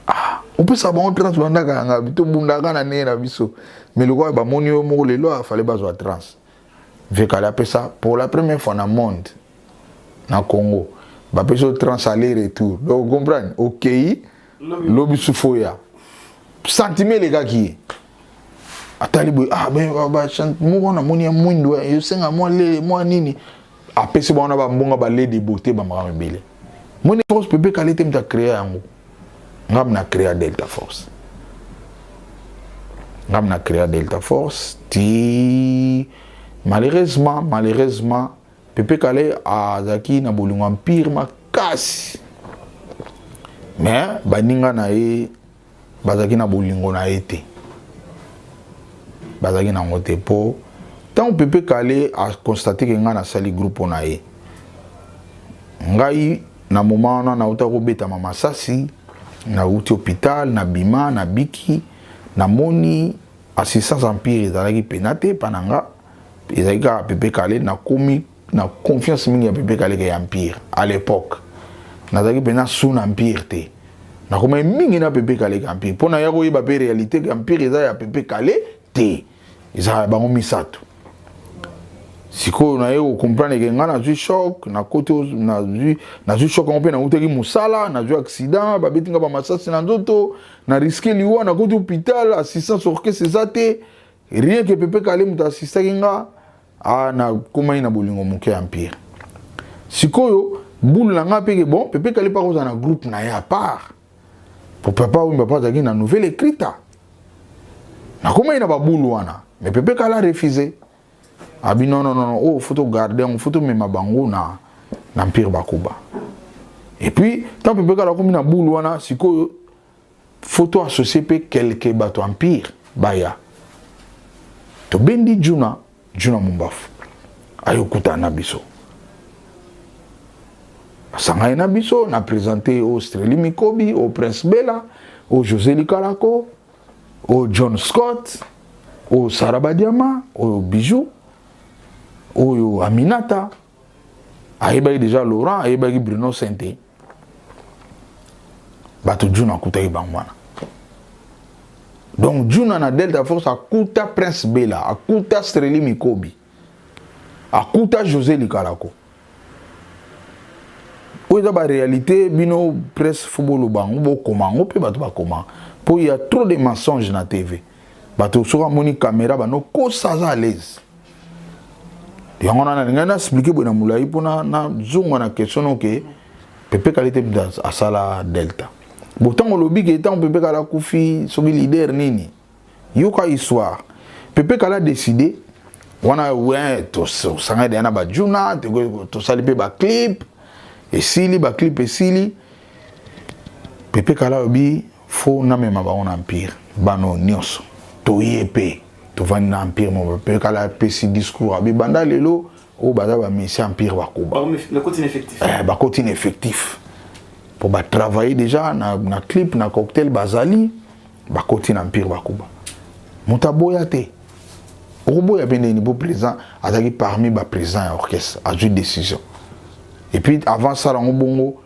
Ah, opesaka bango trance, bandaka yanga, tobundaka na ndenge na biso, mais lokola bamoni yo moko lelo, afale bazwa trance. Vekali apesa pour la première fois na monde, na Congo, bapesi yo trance aller retour. Donc comprendre, okei lobi, sufu oya, sentiment elekaki ye, atali boye: "Ah, moko namoni ya mwindu esenga mwa lele mwa nini." Apesi bango na bambonga balait de beauté, bamakambo ebele. Moni force, Pepe Kale te moto acréa yango, ngam na créa Delta Force, ngam na créa Delta Force. Ti malheureusement Pepe Kale azalaki na bolingo Empire makasi, mais baninga na ye bazalaki na bolingo na ye te, bazalaki nango te, mpo ntango Ntango Pepe Kale aconstate ke ngai nasali groupe na ye, ngai na moment wana nauta kobetama masasi, nauti hôpital, nabima, nabiki, namoni assistance empire ezalaki pena te mpa na nga, ezalaki kaka Pepe Kale. Nakomi na confiance mingi ya Pepe Kale ke ya empire. À l'époque nazalaki mpenza su na empire te, nakomaki mingi na Pepe Kale ke empire, mpo na ya koyeba mpe réalité ke empire eza ya Pepe Kale te, ezala ya bango misato. Sikoyo naye kocomprendre ke ngai nazwi choc, nakoti, nazwi choc yango mpe nautaki mosala, nazwi accident, babeti nga bamasasi na nzoto, na risque liwa, nakoti hôpital, assistance orchestre eza te, rien que Pepe Kale moto assistaki nga. Ah, nakomaki na bolingo moke ya empire. Sikoyo bulu na nga mpe ke bon, Pepe Kale mpa kozala na groupe na ye à part, po Papa Wemba mpo azalaki na Nouvelle Ecrita. Nakomaki na babulu wana, mais Pepe Kale a refusé, abi non, non, non, oyo faut togarde yango, faut tomema bango na Empire Bakuba. Et puis tant Pepe Kale akomi na bulu wana, sikoyo faut to associer mpe quelque bato empire baya. Tobendi Juna, Juna Mumbafu ayokutana na biso, asangani na biso na présente o Streli Mikobi, o Prince Bela, o José Likalako, o John Scott, o Sara Badiama, oyo Bijou, oyo Aminata. Ayebaki déjà Laurent, ayebaki Bruno Sente. Bato Juna akutaki bango wana. Donc Juna na Delta Force akuta Prince Bela, akuta Streli Mikobi, akuta José Likalako. Oyo eza baréalité. Bino presse, faut boloba yango, bokoma yango mpe bato bakoma, mpo ya trop de mensonge na TV. Bato soki amoni caméra, banokosa, aza à l'aise. Yango wana nalingai na expliquer boye na molai mpona nazonga na question noke Pepe Kale te moto asala Delta. Bo ntango olobi ke ntango Pepe Kale akufi, soki leader nini, yoka histoire. Pepe Kale adécide wana, we tosangani deya na bajuna, tosali mpe baclip, esili, baclip esili. Pepe Kale alobi faut namema bango na empire. Bano nyonso toye mpe tovandi na empire mo. Pepe Kale apesi discours, abi banda lelo oyo baza bamisi empire bakuba, bakoti na effectif, mpo batravaille déjà na clip na cocktail, bazali bakoti na empire bakuba. Moto aboya te, okoboya mpe ndeni? Mpo président azalaki parmi baprésident ya orchestre, azwi décision. Et puis avant sala yango bongo,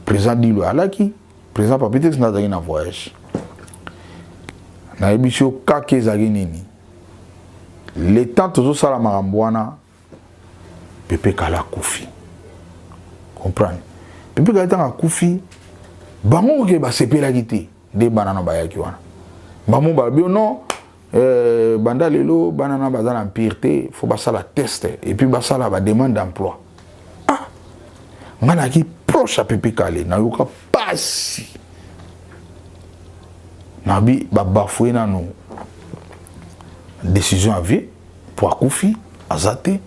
président Dilo alaki, président Papi Tex nde azalaki na voyage. Nayebi so kaka ezalaki nini. Le temps tozosala makambo wana, Pepe Kala akufi. Comprendre, Pepe Kala ntango akufi, bango oke basepelaki te. Nde bana na bayaki wana, bango balobi non, banda lelo bana na baza na empire te, faut basala test et puis basala bademande d'emploi. Ah, ngai nayaki proche ya Pepe Kale, nayoka pasi, nabi babafoué nano décision ya vie po akufi, aza te.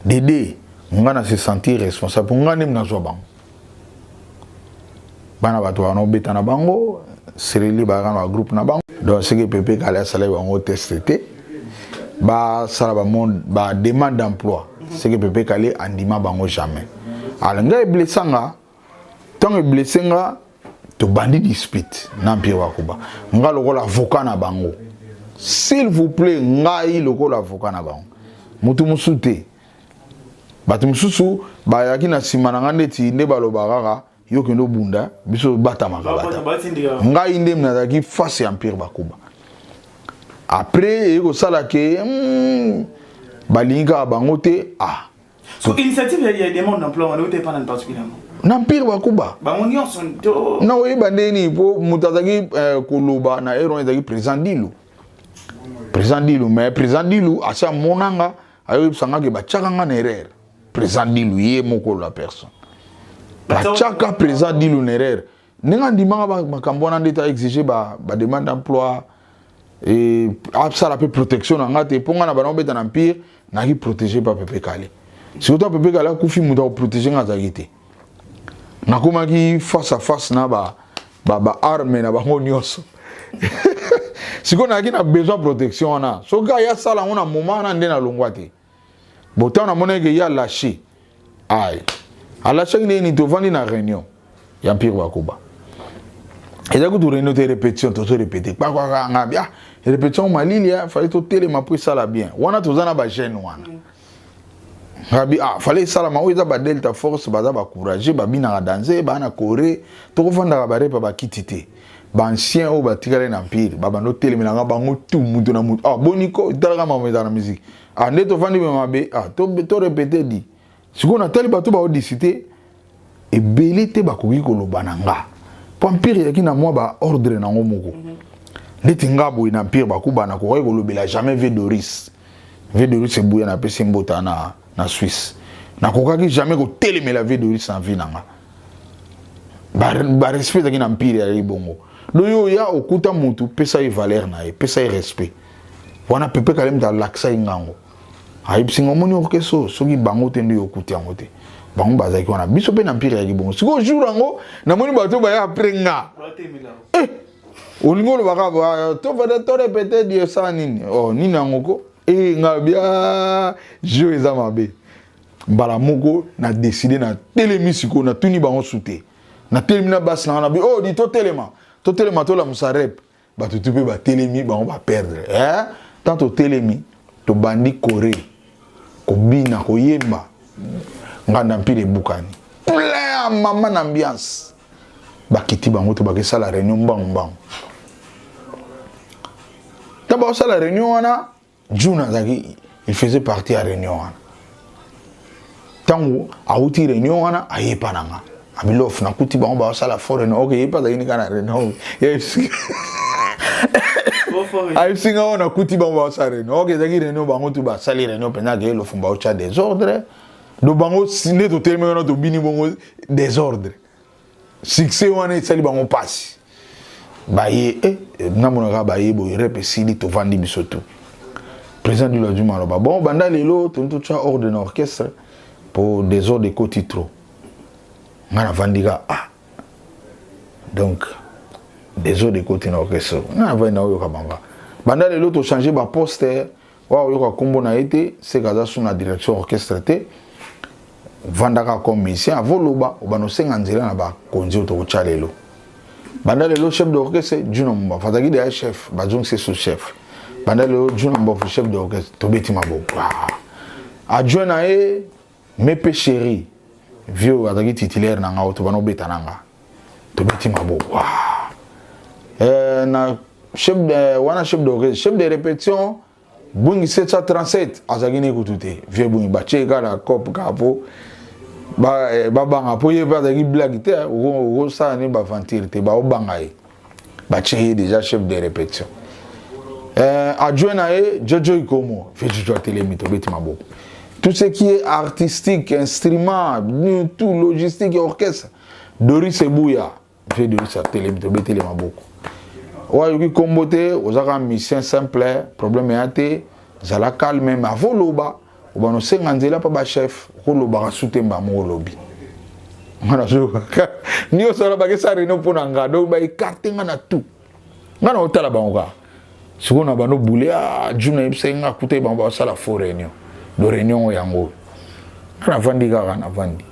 Dede ngai na se sentir responsable, po ngai nde nazwa bango bana, bato wana obeta na bango sereli, bayaka na bagroupe na bango. Donc soki Pepe Kale asalaki bango test te, basala bademande d'emploi, soki Pepe Kale andima bango jamais. Alors ngai eblessa nga. Ntango eblesse nga, tobandi dispute na Empire Bakuba. Nga lokola avocat na bango, s'il vous plaît, ngai lokola avocat na bango, motu mosusu te. Bato mosusu bayaki na nsima na nga, ndeti nde baloba kaka yo kende obunda, biso batamaka bata. Ngai nde nazalaki face ya Empire Bakuba. Après eye kosala ke balingi kaka bango te. Ah. So initiative ya demande d'emploi wana euta epa nani particulièrement? Na Empire Bakuba. Bango nyonso to? Na oyeba ndeni, mpo moto azalaki koloba na ere wana ezalaki président Dilu, président Dilu. Mais président Dilu asi amonanga, ayoyebisanga ke batiaka nga na erreur. Président Dilu ye moko, la personne, batiaka président Dilu na erreur ndenge andimaka makambo wana, nde ta exige bademande d'emploi, asala mpe protection na nga te, mpo nga na bana obeta na empire, nayaki protégé pa Pepe Kale. Sikoyo Pepe Kale akufi, moto akoprotege nga azalaki te. Nakomaki face à face na ba arme na bango nyonso. Sikoyo nazalaki na besoin protection wana, soki aya asala yango na moment wana nde nalongwa te. Bon, ntango namonaki ke ye alache, ay alachaki ndenge nini? Tovandi na réunion ya Empire Bakuba, eza kutu réunion te, répétition, tozo répéter kpakwaka nga bia répétition malili ya fallait totelema mpo esala bien. Wana toza na bajeune wana, ngabi ah, fallait esalama. Oyo eza ba Delta Force, baza bacourage, babinaka danse, baa na kore, tokofandaka barepa bakiti te. Baancien oyo batikali na Empire babanda otelemelanga bango tu, mutu na mutu. Ah, boniko talaka mama ezala na musique. Ah, nde tovandi me mabe. Ah, torépéter di sikoyo natali bato baodisite ebele te, bakoki koloba na nga mpo Empire eyaki na mwa baordre nango moko. Ndeti nga boye na Empire Bakuba, nakokaki kolobela jamais vieux Doris, vieux Doris Ebuya, napesi mbota na Suisse. Nakokaki jamais kotelemela vieux Doris na vie na nga. Barespect ezalaki na Empire ya bongo. Do yo oya okuta mutu, pesa ye valeur na ye, pesa ye respect wana. Pepe Kale mutu alakisa ye ngango, ayebisi nga: omoni orchestre oyo, soki bango te nde yokuti yango te. Bango bazalaki wana, biso mpe na Empire yaki bongo. Sikoyo jour yango namoni bato baya après nga, eh, olingi olobaka tovanda torépéter di osala nini? Oh, nini yango ko e nga bia jeu eza mabe. Mbala moko na décide, na telemi. Sikoyo natuni bango su te, natelemi na basi na nga na bi: oh, di totelema, totelema, tolamusa rep. Bato tu mpe batelemi, bango baperdre, eh? Tant totelemi, tobandi kore, kobina, koyemba, nganda Empire ebukani plein ya mama na ambiance. Bakiti bango to bakesala réunion mbangu mbangu. Ntango bakosala réunion wana, June azalaki, il faisait partie ya réunion wana. Ntango awuti réunion wana, ayepa na nga abilof, nakuti bango baosala fort réunion. Ok, yepa azalaki nika na réunion, ayebisi nga oyo nakuti bango baosala réunion. Ok, ezalaki réunion, bango tu basali réunion mpenza akeye Lofumba otya désordre. Do bango nde totelemi wana, tobini bongo désordre. Succès wana esali bango mpasi, baye eh, namonaka baye boye, rep esili, tovandi biso tu. Président du Lajuma aloba: bon, banda lelo toni totya ordre na orchestre po désordre ekoti trop. Nga navandi ka: ah, donc désordre ekoti na orchestre. Nga navandi, naoyoka bango: banda lelo tochange baposte. Wa oyoka nkombo na ye te, seka aza su na direction orchestre te, vandaka comme musicien. Avoloba obanda osenga nzela na bakonzi oyo tokotya lelo. Banda lelo chef d'orchestre Juno Mbafu, azalaki deya chef, bazongisi sous chef. Banda lelo Juno Mbafu chef d'orchestre, tobeti maboko. Adjoint na ye Mepe Chéri, vieux azalaki titulaire na nga oyo tobanda obeta na nga, tobeti maboko. Na chef de, wana chef d'orchestre, chef de répétition Bungi 737, azalaki ne kutu te. Vieux Bungi batie kaka na cope kaka po babanga, mpo ye mpe azalaki blague te, okosala nini baventure te, baobanga ye, batie ye déjà chef de répétition. Adjoint na ye Jojo Ikomo, vieux Jojo atelemi, tobeti maboko. Tout ce qui est artistique, instrument, tout logistique, orchestre, Doris Ebuya, vieux Doris atelemi, tobeteli maboko. Oyo ayoki nkombo te, oza kaka musicien simple, problème eya te, zala calme. Mais avoloba obana osenga nzela mpa bachef, okolobaka su te. Mbamo olobi nga nazokaka nyonso wana, bakesa réunion mpo na nga, donc baécarte nga na tout. Nga na otala bango kaka sikoyo na bando bule. Ah, june ayebisaki nga akutai bango basala faux réunion. Do réunion oyo yango nga navandi kaka, navandi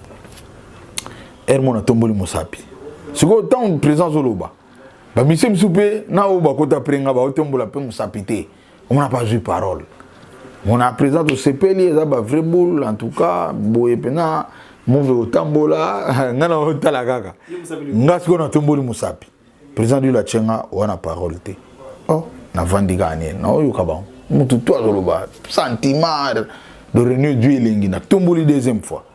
ere mo natomboli mosapi. Sikoyo ntango président azoloba, bamisie mosusu mpe na oyo bakota pre nga baotombola mpe mosapi te, omona mpe azwi parole. Mona président, tosepeli, eza bavrai boule en tout cas boye mpena move kotambola. Nga na otala kaka nga sikoyo natomboli mosapi, président Dilo atyenga wana parole te. Oh, navandi kaka nini, naoyoka bango, mutu to azoloba sentiment de réunion du elengi. Natomboli deuxième fois,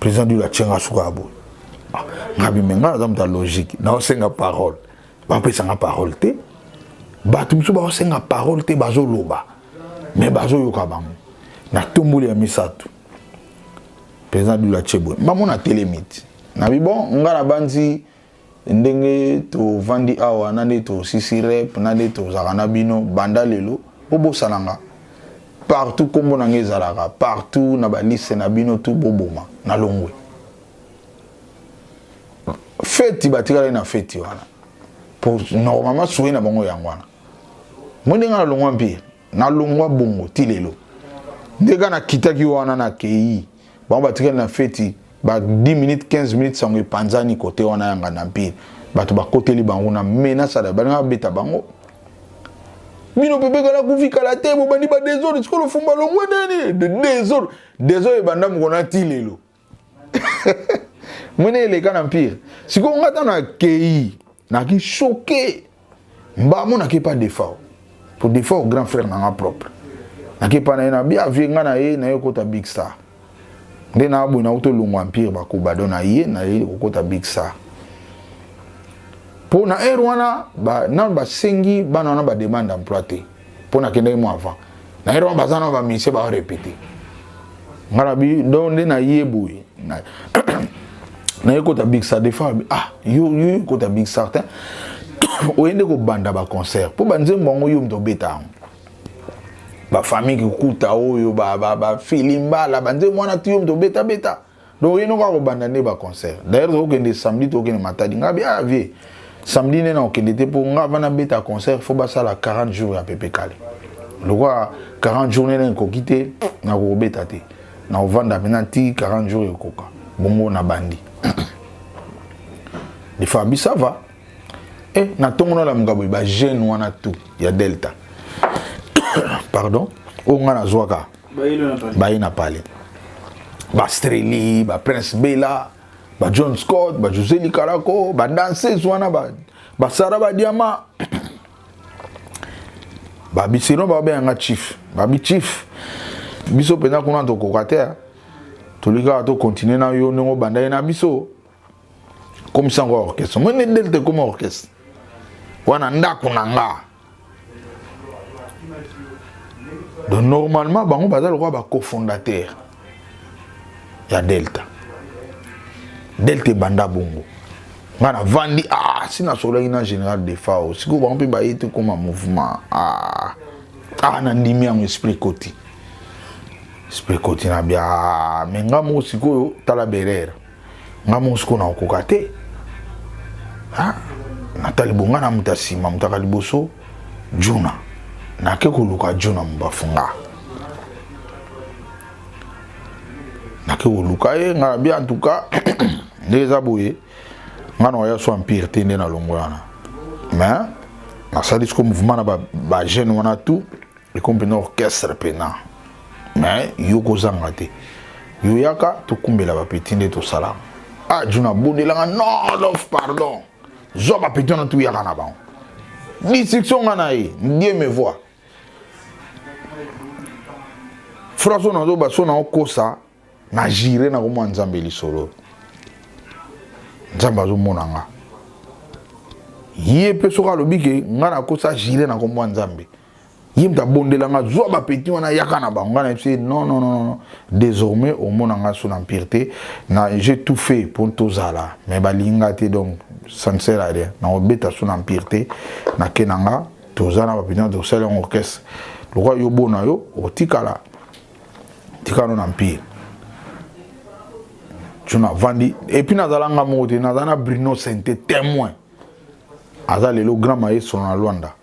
président Dilo atyenga suka ya boye. Nga bime, nga naza moto ya logique, naosenga parole, bapesanga parole te. Bato mosusu baosenga parole te, bazoloba mais bazoyoka bango. Natomboli ya misato, président Dilo atie boye, bamona telemi ti nabi: bon, nga nabandi ndenge tovandi awa na nde tosisi rep na nde tozalaka na bino. Banda lelo bobosana nga partout, nkombo na nga ezalaka partout na baliste na bino tu, boboma nalongwe. Feti batikali na feti wana. Po normalement souhait na bango yango wana. Moi ndenge nalongwa mpire, nalongwa bongo ti lelo. Ndenge nakitaki wana nakei, bango batikali na feti ba 10 minutes 15 minutes sango epanzani kote wana ya nganda mpire. Bato bakoteli bango na menace ala balinga babeta bango. Bino pepe kala kufi kala te bobandi ba desordre sikoyo lofumba longwe nini desordre desordre ebanda mokona ti lelo. Mwene eleka na mpire. Sikoyo nga ntango nakei naki choqué mbamo nake pa defao po defao grand frère na nga propre nake pa na ye na bia vie nga na ye na ye okota big star nde na boye nauti olongwa empire bakuba don na ye na ye kokota big star mpo na heure wana ba, nano basengi bana wana bademande emploi te mpo nakendaki mwa avant na heure wana baza nano bamisie barepete nga na bi donc nde na ye boye na ye kota big star defa ah yo yo kota big star te oye nde kobanda baconcert mpo banzembo yango yo moto obeta yango bafamille kikuta oyo bafilimbala banzembo wana ti yo moto obetabeta donc oye noka kobanda nde baconcert d'ailleurs tokokende samedi tokokende matadi nga bi ah vie samedi nde nakokende te mpo nga avant nabeta concert fo basala 40 jours ya pepe kale lokola 40 jours nde ekoki te nakokobeta te nakovanda mpenza ti 40 jours ekoka bongo nabandi defa bi ça va eh, na ntongo nalamuka boye bajeune wana tout ya delta pardon oyo nga nazwaka baye na pale bastreli baprince bela ba john scott ba josé likalako ba danseuse wana basara ba badiama babisino babenganga chief babi chief biso mpenza kuna tokoka te tolingi kaka tokontinue na yo ndenge obandaki na biso komisa yango orchestre mwene delte ekoma orchestre wana ndako na nga donc normalement bango baza lokola ba cofondateur ya delta delta ebanda bongo nga navandi ah, si nasololaki na général defao sikoyo bango mpe baye te koma mouvement ah, ah, nandimi yango esprit ekoti esprit ekoti na bia ah, me nga moko sikoyo tala berere nga moko sikoyo nakokoka te natali bonga na moto ya nsima moto aka liboso juna nake koluka juna mobafunga nake koluka ye nga nabi en tout cas ndenge eza boye nga na oya so empire te nde nalongo wana mais nasali siko mouvement na bajeune ba wana tout ekomi mpena orchestre mpena mais yo kozanga te yo yaka tokumbela bapeti nde tosala ah juna abondelanga non love pardon zwa bapeti wana tuyaka na bango distriction nga na ye dieu me voit phrase oyo nazoba so naokosa na jire nakomona nzambe lisolo nzambe azomona nga ye mpe soki alobi ke nga nakosa jire na kombo ya nzambe ye moto abondela nga zwa bapeti wana yaka na bango nga nayebisi non non non non désormais omona nga so na empire te na j'ai tout fait mpo tozala mais balingi nga te donc ça ne sert à rien nakobeta so na empire te nake na nga toza na bapeti wana tosala yango orchestre lokola yo bona yo otikala tikala na empire tu navandi epuis nazala nga moko te naza na bruno sente témoin aza lelo grand maestro na lwanda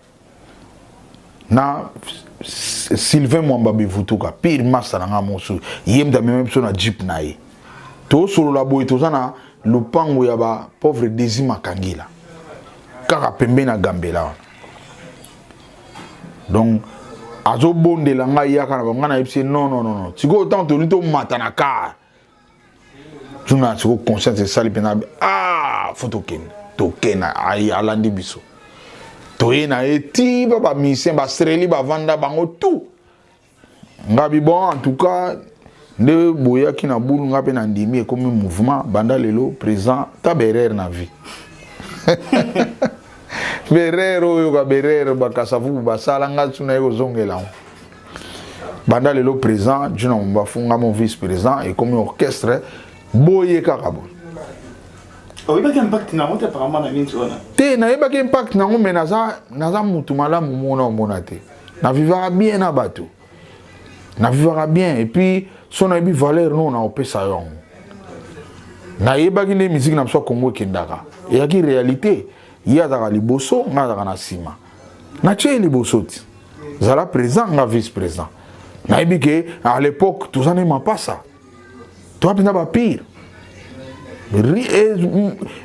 na sylvain mwamba bivutuka pire masta na nga mosusu ye moto amema biso na jeep na ye tosolola boye toza na lopango ya ba pauvre desi makangila kaka pembeni na gambela wana donc azobondela ngai yaka na bango ngai nayebisi ye non non non sikoyo ntango tolingi tomata na car tuna sikoyo conscience esali mpenza ah fo tokende tokenda alandi biso toye na ye ti ba bamisien bastreli bavanda bango tout ngabi bon en tout cas nde boyaki na bulu nga mpe na ndimi ekomi mouvement banda lelo présent ta berere na vie berere oyo ka berere bakasavubu basala nga tuna ye kozongela yango banda lelo présent juna mombafu nga mo vice président ekomi orchestre boye kaka boye oyebaki impact na yango te apparemment na mingi wana te nayebaki impact na yango mais naza, naza mutu malamu mona omona te na vivaka bien na bato na vivaka bien et puis so nayebi valeur no na opesa yo yango nayebaki nde miziki na biso ya congo ekendaka eyaki réalité. Ye azalaka liboso, nga azalaka na nsima. Natie ye liboso ti. Zala président, nga vice président. Nayebi ke à l'époque toza ne mapasa. Toza mpenza ba pire.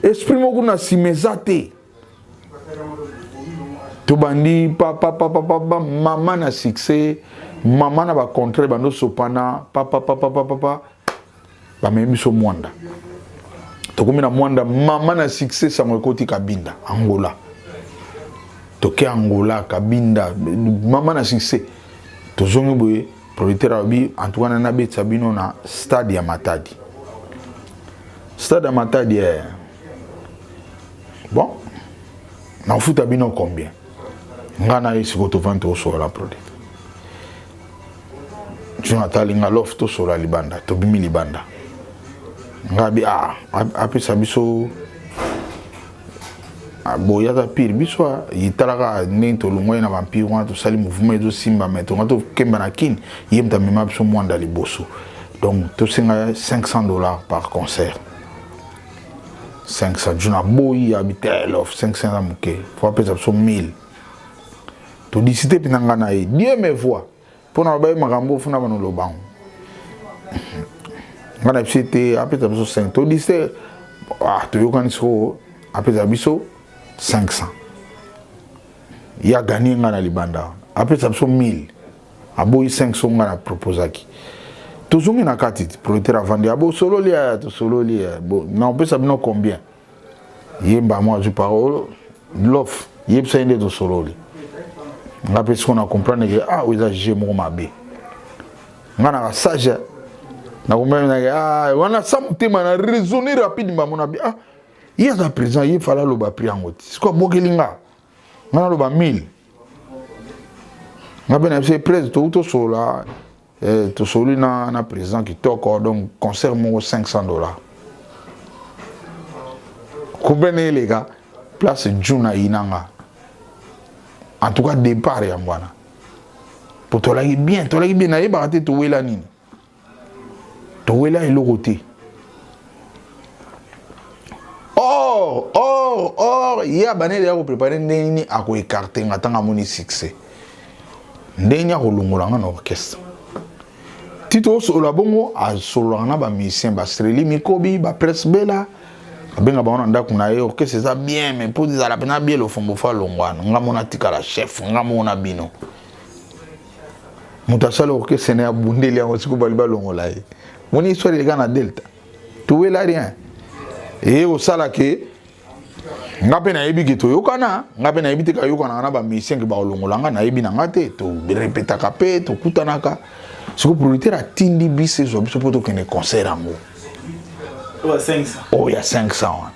Esprit moko na nsima eza te. Tobandi papa papa papa mama na succès, mama na ba contrat bando sopana papa papa papa papa bamemi biso Mwanda. Tokomi na Mwanda, mama na succès sango ekoti Kabinda, Angola. Toke Angola, Kabinda, mama na succès. Tozongi boye, producteur alobi en tout cas nana betisa bino na stade ya Matadi. Stade ya Matadi eh. Bon, nafuta bino combien? Nga na ye sikoyo tovandi tosolola producteur. Jun atali nga lof tosolola libanda, tobimi libanda. Nga bi ah apesa biso boye aza pire biso etalaka ndenge tolongwaki na bampire wana tosali mouvement ezosimba mai tonga tokemba na kini ye moto amema biso mwanda liboso donc tosenga 500 $ par concert. 500 juna aboyi abi te lof 500 eza moke fo apesa biso 1000. Todisite mpenza nga na ye, Dieu me voit, mpo na baye makambo ofuna bana olobango nga na biso ete apesa biso 5. Todisite, ah, toyokani sikoyo apesa biso 500. Ye aganie nga na libanda apesa biso 1000, aboyi 500 nga na proposaki. Tozongi na kati, producteur avandi, abosololi aya tosololi na opesa bino combien? Ye mbamo azwi parole, lof yebisa ye nde tosololi. Nga mpe sikoyo na comprendre ke ah oyo eza jeu moko mabe. Nga naka sage na comprendre nake ah wana sa motema na raisonner rapide mbamo na bi ah ye aza président, ye fala aloba prix yango ti sikoyo abokeli nga nga naloba 1000. Nga mpe na biso prese tout tosolola tosoli na président kitoko, donc concert moko 500 $. Comprendre eleka place juna yinanga. En tout cas départ yango wana po tolaki bien, tolaki bien, nayebaka te towela nini, towela eloko te. Or ye abaneli ya koprépare ndenge nini akoécarter nga ntango amoni succès, ndenge nini akolongola nga na orchestre. Ti tosolola bongo, asololaka na bamusicien bastreli mikobi bapresse bela abenga bango na ndako na ye. Orchestre eza bien, mais mpo ezala mpena bien, Lofombo fo alongwana, nga mona atikala chef, nga mona bino moto asala orchestre na ye, abundeli yango, sikoyo bali balongola ye. Moni histoire eleka na Delta, towela rien. Eye kosala ke nga mpe nayebi ke toyokana, nga mpe nayebi te kayokanaka na bamusicien ke bakolongola nga, nayebi na nga te. Torepetaka mpe tokutanaka. Sikoyo producteur atindi biso ezwa biso mpo tokende concert yango oyo ya 500 wana.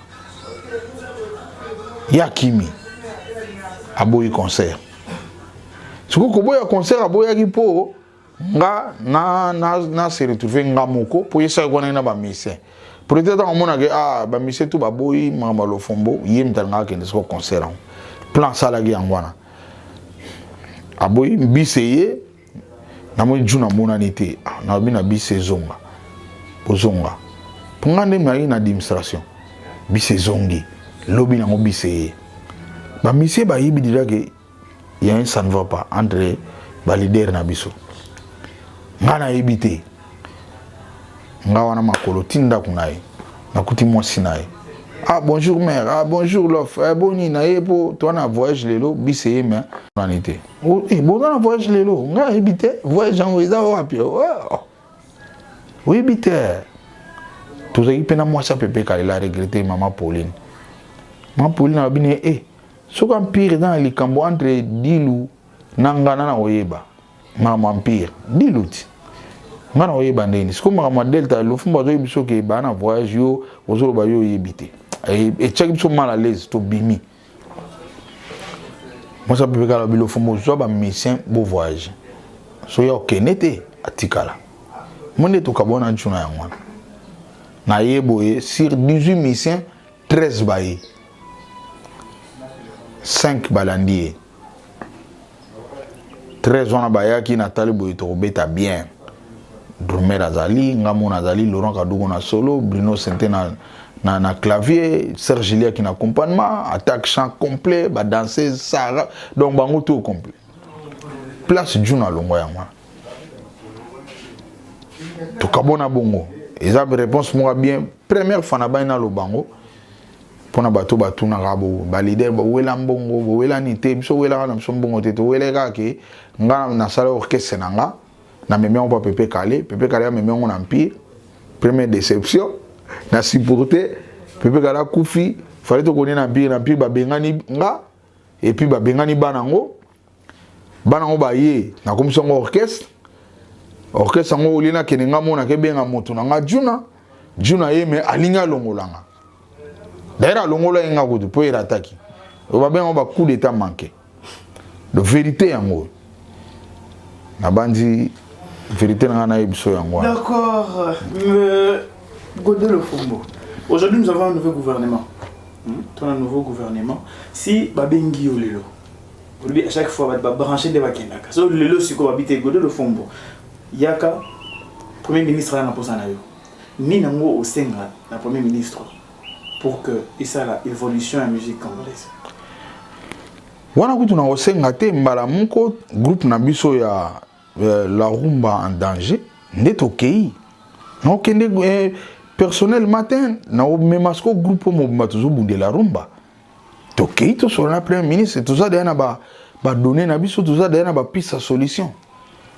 Ye akimi, aboyi concert. Sikoyo koboya concert aboyaki mpo nga na se retrouve nga moko, mpo ye saki wana ye na bamusicien. Producteur ntango amonake ah bamusicien tu baboyi makambo ya Lofombo, ye moto alingaka akende sikoyo concert yango. Plan asalaki yango wana, aboyi bise ye. Namoni ju namonani te, nalobi na bise ezonga, bozonga mpo nga nde nayaki na administration. Bise ezongi, lobi nango bise ye bamusicien bayebi déjà ke ya un ça ne va pas entre baleader na biso. Nga nayebi te, nga wana makolo ti ndako na ye, nakuti mwasi na ye. Ah bonjour mère, ah bonjour lof, eh, boni na ye mpo toa na voyage lelo, bise ye me nani te. Eh, boza na voyage lelo? Nga nayebi te voyage yango eza wapi. Oh. Oyebi te, tozalaki mpe na mwasi ya Pepe Kalela, regretté mama Pauline. Mama Pauline alobi ne eh, soki empire eza na likambo entre Dilu na nga, na koyeba makambo empire Dilu ti nga na koyeba ndeni. Sikoyo makambo ya Delta, Lofumbu azoyebi biso ke baa na voyage, yo ozoloba yo oyebi te, etiaki biso mal à l'aise. Tobimi, mwasi ya Pepe kala alobi: Lofumbu, ozwa bamusicien bovoyage, soki okende te atikala mo nde tokabwana. Ntuna yango wana naye boye, sur 18 musiciens, 13 baye, 5 balandi ye. 13 wana bayaki, natali boye tokobeta bien. Drummer azali nga mona, azali Laurent Kadugo na solo, Bruno Sente na, na, na clavier, Serge Liaki na accompagnement, attaque chant complet, ba danseuse Sarah, donc bango tout complet. Place Juna longwa yango wana. Tokabona bongo. Eza réponse moko bien. Première fois na bani na lobango mpona bato batunaka bo baleader bowela mbongo bowelani te biso owelaka na biso mbongo te towelaki kaka ke nga nasala orchestre na nga namemi yango mpa Pepe Kale. Pepe Kale amemi yango na Empire. Première déception na supporte Pepe Kale akufi, fallait tokoni na Empire. Na Empire babengani nga et puis babengani bana yango. Bana yango baye, nakomisi yango orchestre. Orchestre yango olie nakende nga mona kebenga moto na nga Juna. Juna ye me alingi alongola nga. D'ailleurs alongola ye nga kutu mpo erataki, babenga ba coup d'état manqué. De vérité yango nabandi vérité na nga nayebi biso yango wana. D'accord. Godé Lofombo. Aujourd'hui, nous avons un nouveau gouvernement. Un nouveau gouvernement. Si babengi yo lelo, olobi à chaque fois ba branché nde bakendaka. So lelo sikoyo babi te Godé Lofombo. Yaka premier ministre na posa na yo. Nini yango osenga na premier ministre pour que esala évolution ya musique congolaise? Wana kutu na kosenga te. Mbala moko groupe na biso ya La Rumba en Danger nde tokei naokende personnel matin naomema siko groupe oyo mobimba tozobundela rumba. Tokei tosolola na premier ministre. Toza deya na badonnées na biso, toza deya na bapiste ya solution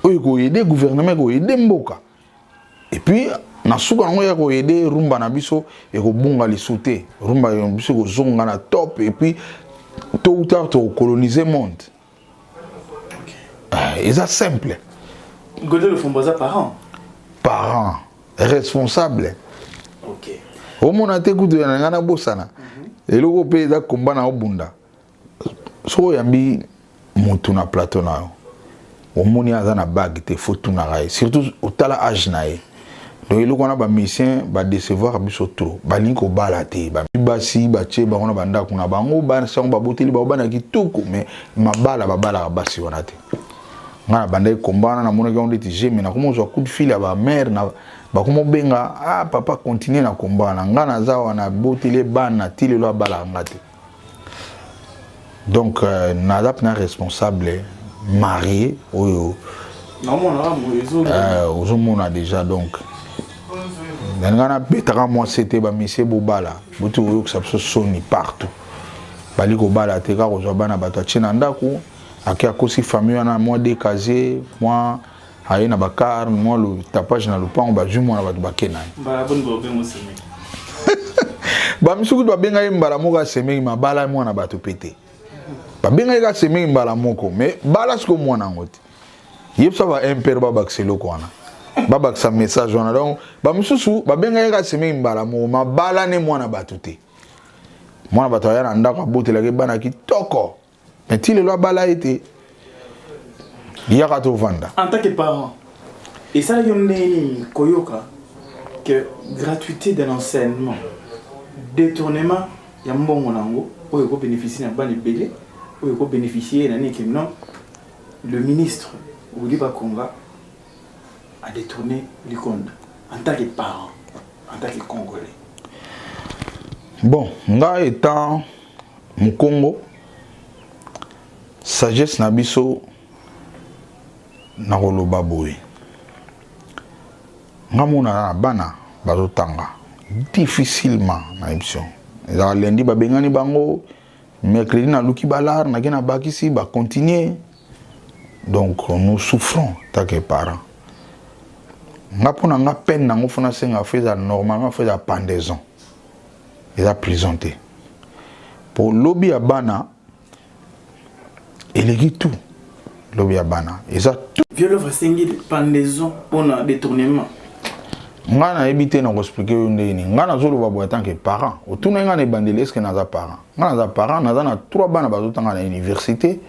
oyo ekoaider gouvernement, ekoaider mboka et puis na suka yango ya koaider rumba na biso ekobunga lisu te. Rumba na biso ekozonga na top et puis tôt ou tard tokoloniser monde. Eza simple. Godé Lofombo aza parent. Parent responsable. Omona te kutu na ngai nabosana eloko mpe eza komba na obunda. Soki oyambi motu na plateau na yo, omoni aza na bague te, faut tunaka ye, surtout otala age na ye. Donc eloko wana, bamusicien badécevoir biso trop. Balingi kobala te. Basi batie bango na bandako na bango, basi yango baboteli bango bana kitoko, mais mabala babalaka basi wana te. Ngai na bandaki komba wana, namonaki yango ndeti je, mais nakoma ozwa coup de fil ya bamare na bakoma obenga: "Ah papa, continue na komba wana." Ngai naza wana, boteli bana, ti lelo abalaka nga te. Donc naza mpena responsable marié oyo. Ozomona déjà. Donc nalinga nabetaka mwasi te. Bamisie bobala, boti koyokisa biso soni partout. Bali kobala te, kaka kozwa bana bato atie na ndako, ake akosi famille wana mwa de casier, mwa aye na bakar, mwa tapage na lopango, bazwi mwana bato bake na ye. Bamisuku babenga ye mbala moko asemeki mabala mwana bato pe te. Babenga ye kaka semeki mbala moko, mais bala siko mwana yango te. Yebisa ba impere babakisa eloko wana, babakisa message wana. Donc bamisusu babenga ye kaka semeki mbala moko, mabala ne mwana bato te. Mwana bato aya na ndako, abotelaki bana kitoko, mais ti lelo abala ye te. Yaka tovanda. En tant que parent, esalaki yo ndenge nini koyoka que gratuité de l'enseignement, détournement ya mbongo nango oyo ekobénéficie na bana ebele, oyo ekobénéficie na nini, ke non, le ministre Willy Bakonga a détourné likonda? En tant que parent, en tant que Congolais? Bon, ngai étant mokongo, sagesse na biso, nakoloba boye: nga mona na bana bazotanga difficilement na émission. Ezalaka lundi babengani bango, mercredi naluki balare nake nabakisi, bacontinue. Donc nous souffrons tant que parents. Nga mpo na nga, peine nango faut nasenga, faut ezala normalement, faut ezala pendaison, eza prison te, po lobi ya bana eleki tout. Lobi ya bana eza tout. Violove asengi pendaison mpona détournement. Ngai nayebi te na koexpliquer oyo ndenge nini. Ngai nazoloba boye tant que parent. Otuna ngai na ebandeli: est-ce naza parent? Ngai naza parent, naza na trois bana bazotanga na université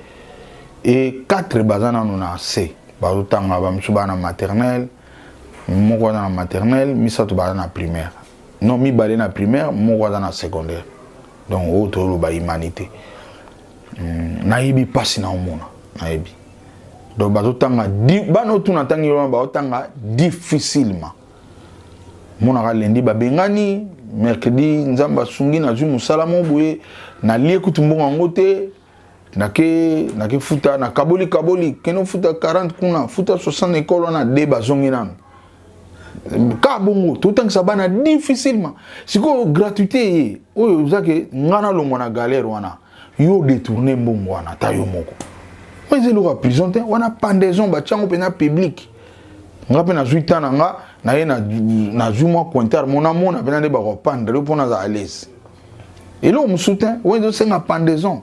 et quatre baza nano na c bazotanga. Bamisu baa na maternelle, moko aza na maternelle, misato baza na primaire, non, mibale na primaire, moko aza na secondaire. Donc oyo toloba humanité, nayebi mpasi na omona, nayebi. Donc bazotanga bana otuna ntangi wana bazotanga difficilement. Monaka lundi babengani, Mercredi, Nzambe asungi, nazwi mosala moko boye, nalie kutu mbongo yango te, nake nake futa, nakaboli kaboli, kende futa 40 kuna, futa 60 na ekolo wana, de bazongi nanu. Kaka bongo, totangisa bana difficilement. Sikoyo gratuité ye oyo oza ke nga nalongwa na galère wana, yo détourne mbongo wana ata yo moko. Oyo eza eloko ya prison te, wana pendaison batiango mpenza public. Nga mpe nazwi temps na nga, naye nazwi mwa cointar mo namona mpenza nde bakopendre yo mpo naza à l'aise. Eloko mosusu te, oyo ezosenga pendaison.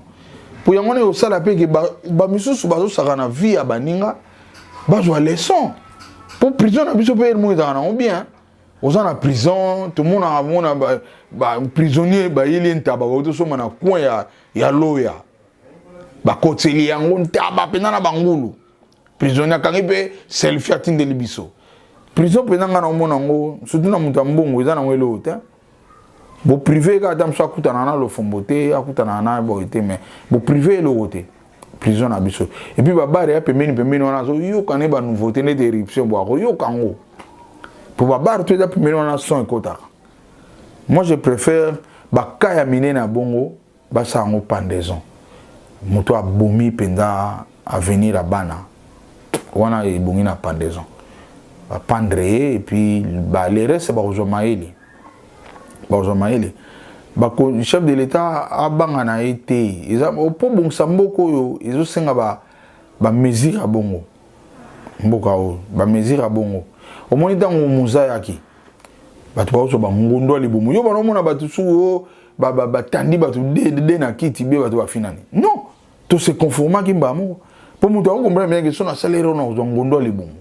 Po yango wana ekosala mpe ke bamisusu bazosaka na vie ya baninga bazwa leçon. Po prison na biso mpe moko ezalaka nango bien. Oza na prison, tomonaka mona ba prisonnier bayeli ye ntaba, bauti osomba na coin ya loya, bakoteli yango ntaba mpenza na bangulu. Prisonnier akangi mpe selfie atindeli biso. Prison mpenza nga na omona yango, surtout na moto ya mbongo, eza nango eloko te. Bo privé kaka ata mosu akutana na lofombo te, akutana na boye te, mais bo privé eloko te prison na biso. Et puis babare ya pembeni pembeni wana azoyoka ne banouveauté neti éruption bo akoyoka yango, po babare to eza pembeni wana son ekotaka. Moi je préfère baka ya minene ya bongo basala yango pendaison. Moto abomi mpenza avenir ya bana wana, ebongi na pendaison, bapendre ye, et puis le reste bakozwa mayele, bakozwa mayele. Bako chef de l'État abanga na ye te, eza po bongisa mboka oyo ezosenga bamesure ya bongo. Mboka oyo bamesure ya bongo, omoni ntango muza ayaki, bato bakozwa bangondo ya libumu. Yo bana omona bato suku oyo batandi bato de na kiti be bato bafinani. Non, tose conformaki mbala moko, mpo moto akokomprendre bien ke so nasali erreur na kozwa ngondo ya libumu.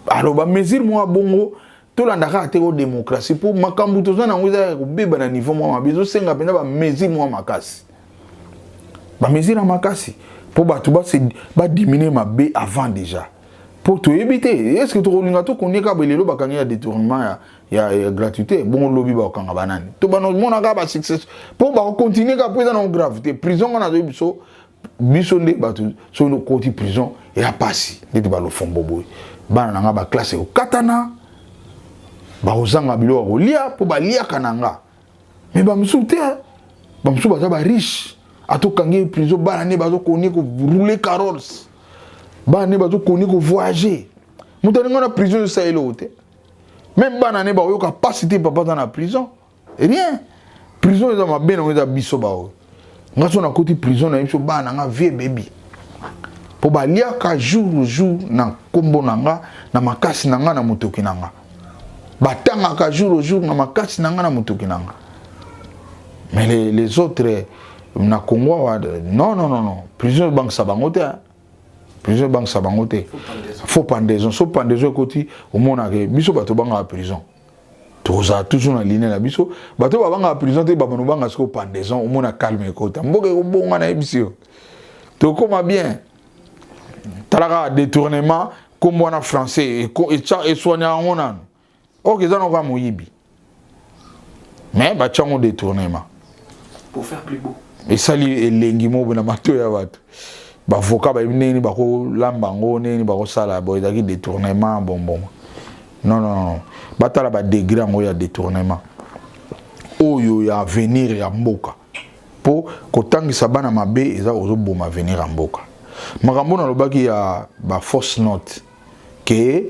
Alors bamesure moko ya bongo tolanda kaka te ko démocratie, mpo makambo toza nango eza ya kobeba na niveau mwa mabe, ezosenga mpenza bamesure mwa makasi, bamesure ya makasi mpo bato badiminuer mabe avant déjà, mpo toyebi te est ce que tokolinga tokonie kaka lelo bakangi ya détournement ya gratuité bongo, lobi bakokanga banani to banomona kaka basuccès mpo bakocontinuer kaka, mpo eza nango grave te. Prison nga nazoyebi biso, biso nde bato soki okoti prison eya pasi ndeti balofombo boye. Bana na nga baclasse ekokatana, bakozanga biloko ya kolia mpo baliaka na nga, mais bamosusu te, bamosusu baza bariche. Atokangi prison, bana nde bazokoni korouler carols, bana nde bazokoni kovoyager. Moto alinga na prison ezosala eloko te, même bana ne bakoyoka mpasi te, papa aza na prison, rien. Prison eza mabe nango eza biso baoyo. Nga so nakoti prison na biso, bana na nga vie bebi, mpo baliaka jour jour na nkombo na nga, na makasi na nga, na motoki na nga, batangaka jour au jour na makasi na nga, na motoki na nga. Mais les autres na Congo awa, non, non, non, non, prison ebangisa bango te, prison ebangisa bango te. Faut pendaison. So pendaison ekoti, omonaka biso bato bangaka prison, tokozala toujours na ligne na biso. Bato babangaka prison te, babano banga sikoyo pendaison, omona calme ekota, mboka ekobonga. Nayebisi yo, tokóma bien. Tala kaka détournement, nkombo wana français eswani yango nanu, oyo eza noko ya moyibi, mais batia yango détournement pour faire plus beau. Esali elengi moko na mato ya bato. Bavoka bayebi ndenge nini bakolamba yango, ndenge nini bakosala. Bo ezalaki détournement bonbon. Non, non, non, batala badegré yango ya détournement oyo ya avenir ya mboka, mpo kotangisa bana mabe eza kozoboma avenir ya mboka. Makambo nalobaki ya bafausse note ke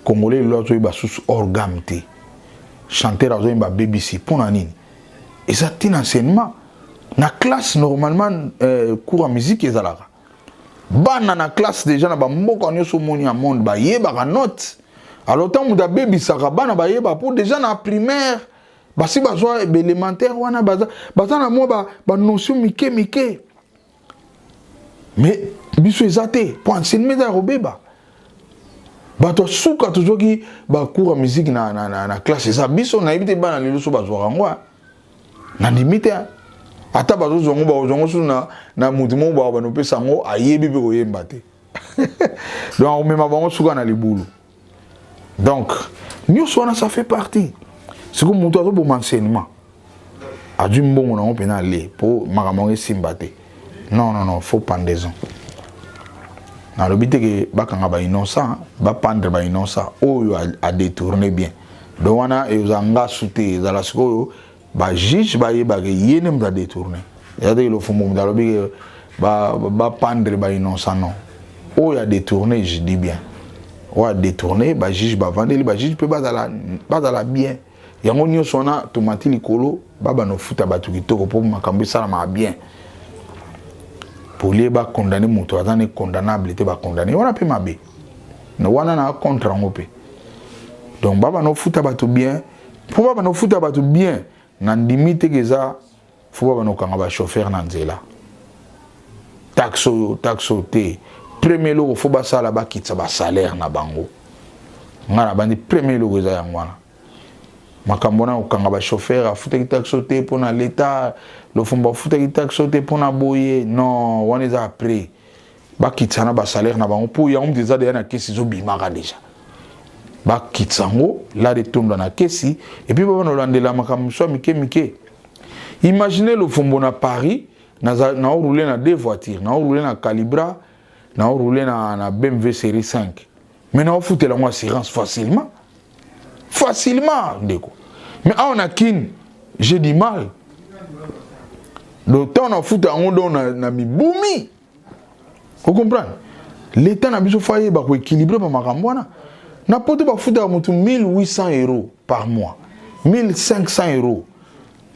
Congolais lelo azoyeba susu orgame te, chanteur azoyemba BBC, mpo na nini? Eza ntina enseignement na classe. Normalement cours ya musique ezalaka bana na classe déjà na bamboka nyonso omoni ya monde, bayebaka note. Alors ntango moto abebisaka, bana bayeba, mpo déjà na primaire basi bazwa baélémentaire wana, baza, baza na mwa banotion mike mike. Mais biso eza te, mpo enseignement eza ya kobeba. Bato ya suka tozwaki bacours ya musique na classe eza biso. Nayebi te bana lelo so bazwaka yango, nandimi te. Ata bazozwa yango, bakozwa yango susu na motu moko baka banopesa yango, ayebi mpe koyemba te, donc akomema bango suka na libulu. Donc nyonso wana ça fait partie. Sikoyo moto azoboma enseignement, azwi mbongo nango mpena ale mpo makambo yango esimba te. Non, non, non, faut pendaison. Nalobi te ke bakanga bainnocent, bapendre bainnocent oyo adétourné bien. Donc wana ezala ngasu te, ezala sikoyo bajuge bayebaka ye nde moto adétourne. Eza te Lofombo moto alobi ke bapendre bainnocent, non. Oyo adétourne, je dis bien oyo adétourne, bajuge bavandeli, bajuge mpe bazala bien. Yango nyonso wana tomati likolo, babanda kofuta bato kitoko mpo makambo esalamaka bien. Polie bacondamner moto aza ne condamnable te, bacondamner wana mpe mabe wana na contre yango mpe. Donc babanda kofuta bato bien. Mpo babanda kofuta bato bien, na ndimi teke eza fo babanda kokanga bachauffeur na nzela, taxe oyo, taxe oyo te. Premier eloko fo basala, bakitisa basalaire na bango. Ngai na bandi, premier eloko eza yango wana. Makambo wana kokanga bachauffeur, afutaki taxe te mpona leta, Lofombo afutaki taxe te mpona boye, non, wana eza après. Bakitisa na basalaire na bango, mpo yango moto eza deya na kesi, ezobimaka deja. Bakitisa yango la etonda na kesi, et puis babana olandela makambo mosusu ya mike mike. Imagine Lofombo na Paris, naoroule na deux voitures, naoroule na Calibra, naoroule na BMW série 5, mais naofutela yango assurance facilement, facilement, ndeko. Mais awa na Kine, j'ai du mal. Donc ntango nafuta yango, donc na mibumi. Ocomprendre, l'état na biso fo ayeba koéquilibre bamakambo wana. Na poto bafutaka motu 1800 euros par mois, 1500 euros,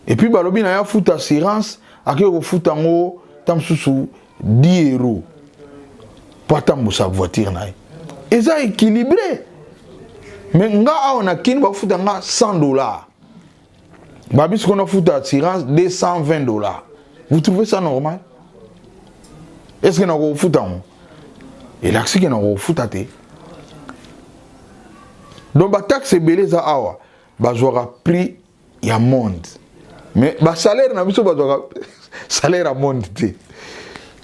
et puis balobi na ye afuta assurance, akei kofuta yango ta mosusu 10 euros mpo atambusa voiture na ye, eza équilibré. Mais nga awa na Kini, bafuta nga 100 dollars, babi sikoyo nafuta assurance 220 dollars. Vous trouvez ça normal? Est ce que nakofuta yango? Elakisi ke nakofuta te. Donc bataxe ebele eza awa, bazwaka prix ya monde, mais basalaire na biso bazwaka salaire ya monde te.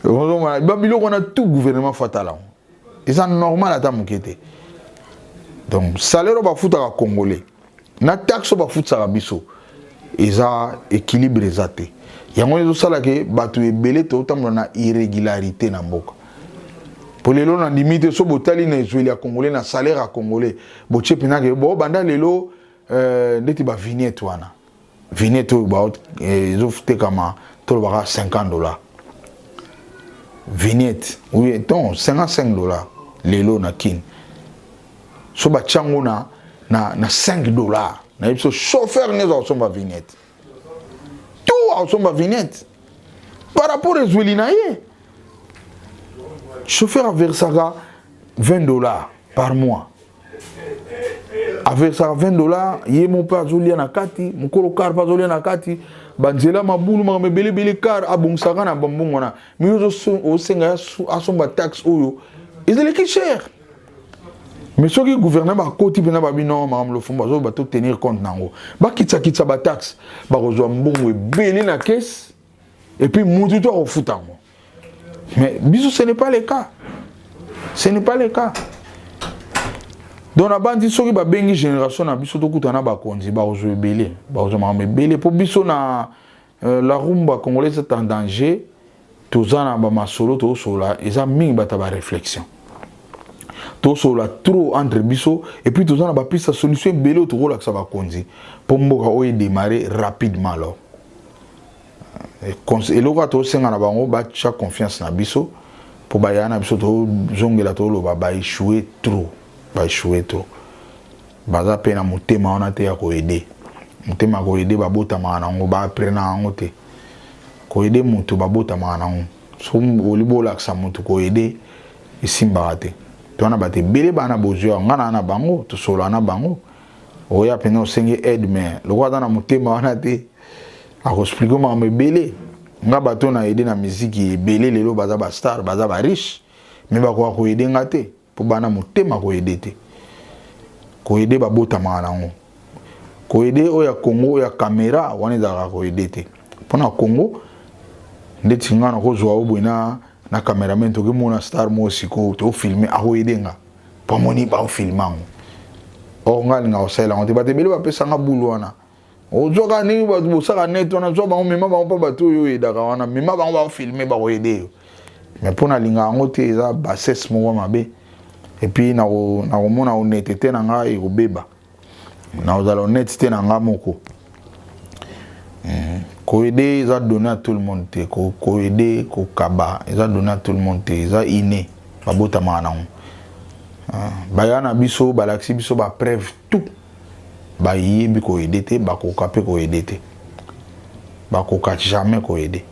Babiloko wana tout, gouvernement fo atala yango, eza normal ata moke te. Donc salaire oyo bafutaka congolais na taxe oyo bafutisaka biso, eza équilibre eza te. Yango ezosala ke bato ebele totambola na irrégularité na mboka. Po lelo nandimi te, so botali na ezweli ya congolais, na salaire ya congolais, botie mpena ke bobanda lelo ndeti bavignette wana, vignette oyo ezotekama, tolobaka 50 dollars vignette, oui, non, 55 dollars lelo na Kini. So batia yango na 5 dollars, nayebi so chauffeur nyonso akosomba vignette, tout akosomba vignette par rapport ezweli na ye. Chauffeur aversaka 20 dollars par mois, aversaka 20 dollars, ye mo mpe azolia na kati, mokolo car mpe azolia na kati, banzela mabulu, makambo ebele ebele, car abongisaka na bambongo wana. Mais osenga asomba taxe oyo ezalaki cher. Mais soki gouvernement bakoti mpenza, babino makambo Lofombo azoba, to tenir compte nango, bakitisakitisa bataxe, bakozwa mbongo ebele na caisse, et puis mutu to akofuta yango. Mais biso, ce n'est pas le cas, ce n'est pas le cas. Donc nabandi, soki babengi génération na biso, tokutana na bakonzi, bakozwa ebele, bakozwa makambo ebele. Mpo biso na la rumba congolaise est en danger. Toza na bamasolo, tozosolola, eza mingi bato ya baréflexion, tosolola trop entre biso, et puis toza na bapiste ya solution ebele oyo tokolakisa bakonzi mpo mboka oyo edémarre rapidement. Alors eloko kaka tosenga na bango, batya confiance na biso mpo baya na biso, tozongela, toloba baéchoué trop, baéchoué trop. Baza mpe na motema wana te ya koaider. Motema ya koaider, babotamaka nango, baaprena yango te. Koaider moto, babotamaka nango. So oli bolakisa moto koaider, esimbaka te. To wana bato ebele bana bozwi awa, nga na bango, tosolola na bango. Oya mpenza osengi aide, mais lokola aza na motema wana te, akoexpliquer makambo ebele. Nga bato na aide na miziki ebele, lelo baza bastar, baza bariche, mais bakoka koaider nga te, mpo bana motema koaider te. Koaider, babotamaka nango. Koaider oyo ya Congo, oyo ya caméra wana, ezalaka koaider te. Mpona Congo, ndeti nga nakozwa o boye na cameraman, tokimona star moko sikoyo, tofilme, akoaider nga mpo amoni baofilme yango. Or nga alinga kosalela yango te. Bato ebele bapesanga bulu wana, ozwaka ndenge bato bosaka net wana, zwa bango, mema bango, mpo bato oyo oyedaka wana, mema bango, baofilme, bakoaider yo. Mais mpo nalinga yango te, eza bassesse moko mabe. Et puis nakomona honnêteté na ngai ekobeba. Nakozala honnête te na nga moko. Koaider eza donné à tout le monde te. Koaider, kokaba eza donné à tout le monde te, eza inné, babotamaka nango. Baya na biso balakisi biso bapreuve tout, bayebi koaider te, bakoka mpe koaider te, bakoka jamais koaider.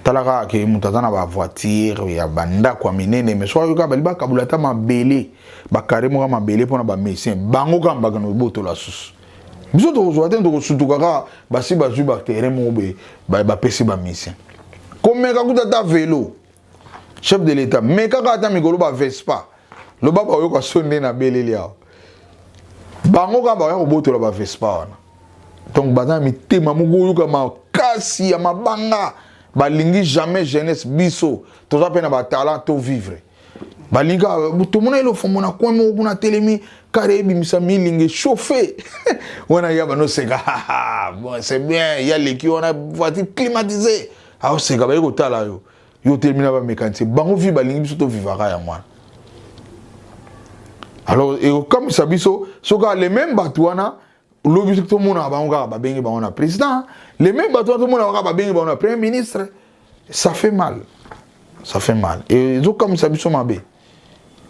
Tala kaka ke moto aza na bavoiture ya bandako ya minene, mais soki ayoka bali bakabula ata mabele, bacarré moko ya mabele mpona bamusicien, bango kaka bakende kobotola susu. Biso tokozwa te, tokosutuka kaka. Basi bazwi baterrain moko boye, bapesi bamusicien. Komeka kuta ata velo, chef de l'État, me kaka ata mikolo bavespa, loba bayoka so nde nabeleli awa, bango kaka bakoya kobotola bavespa wana. Donc baza na mitema moko oyoka makasi ya mabanga. Balingi jamais jeunesse. Biso toza mpe na batalent to vivre. Balingi kaka tomona elofombo na coin moko kuna, telemi kare, ebimisa milinga echauffe wana, ya banoseka: "Bon, c'est bien." Ya leki wana, voiture climatisée, aoseka. Baye kotala yo, yo telemi na bamécanicien. Bango vi balingi biso tovivaka yango wana. Alors ekokamwisa biso soki les mêmes bato wana lobi tomonaka bango kaka babengi bango na président, les mêmes bato wana tomonaka kaka babengi bango na premier ministre. Ça fait mal, ça fait mal, ezokamwisa biso mabe,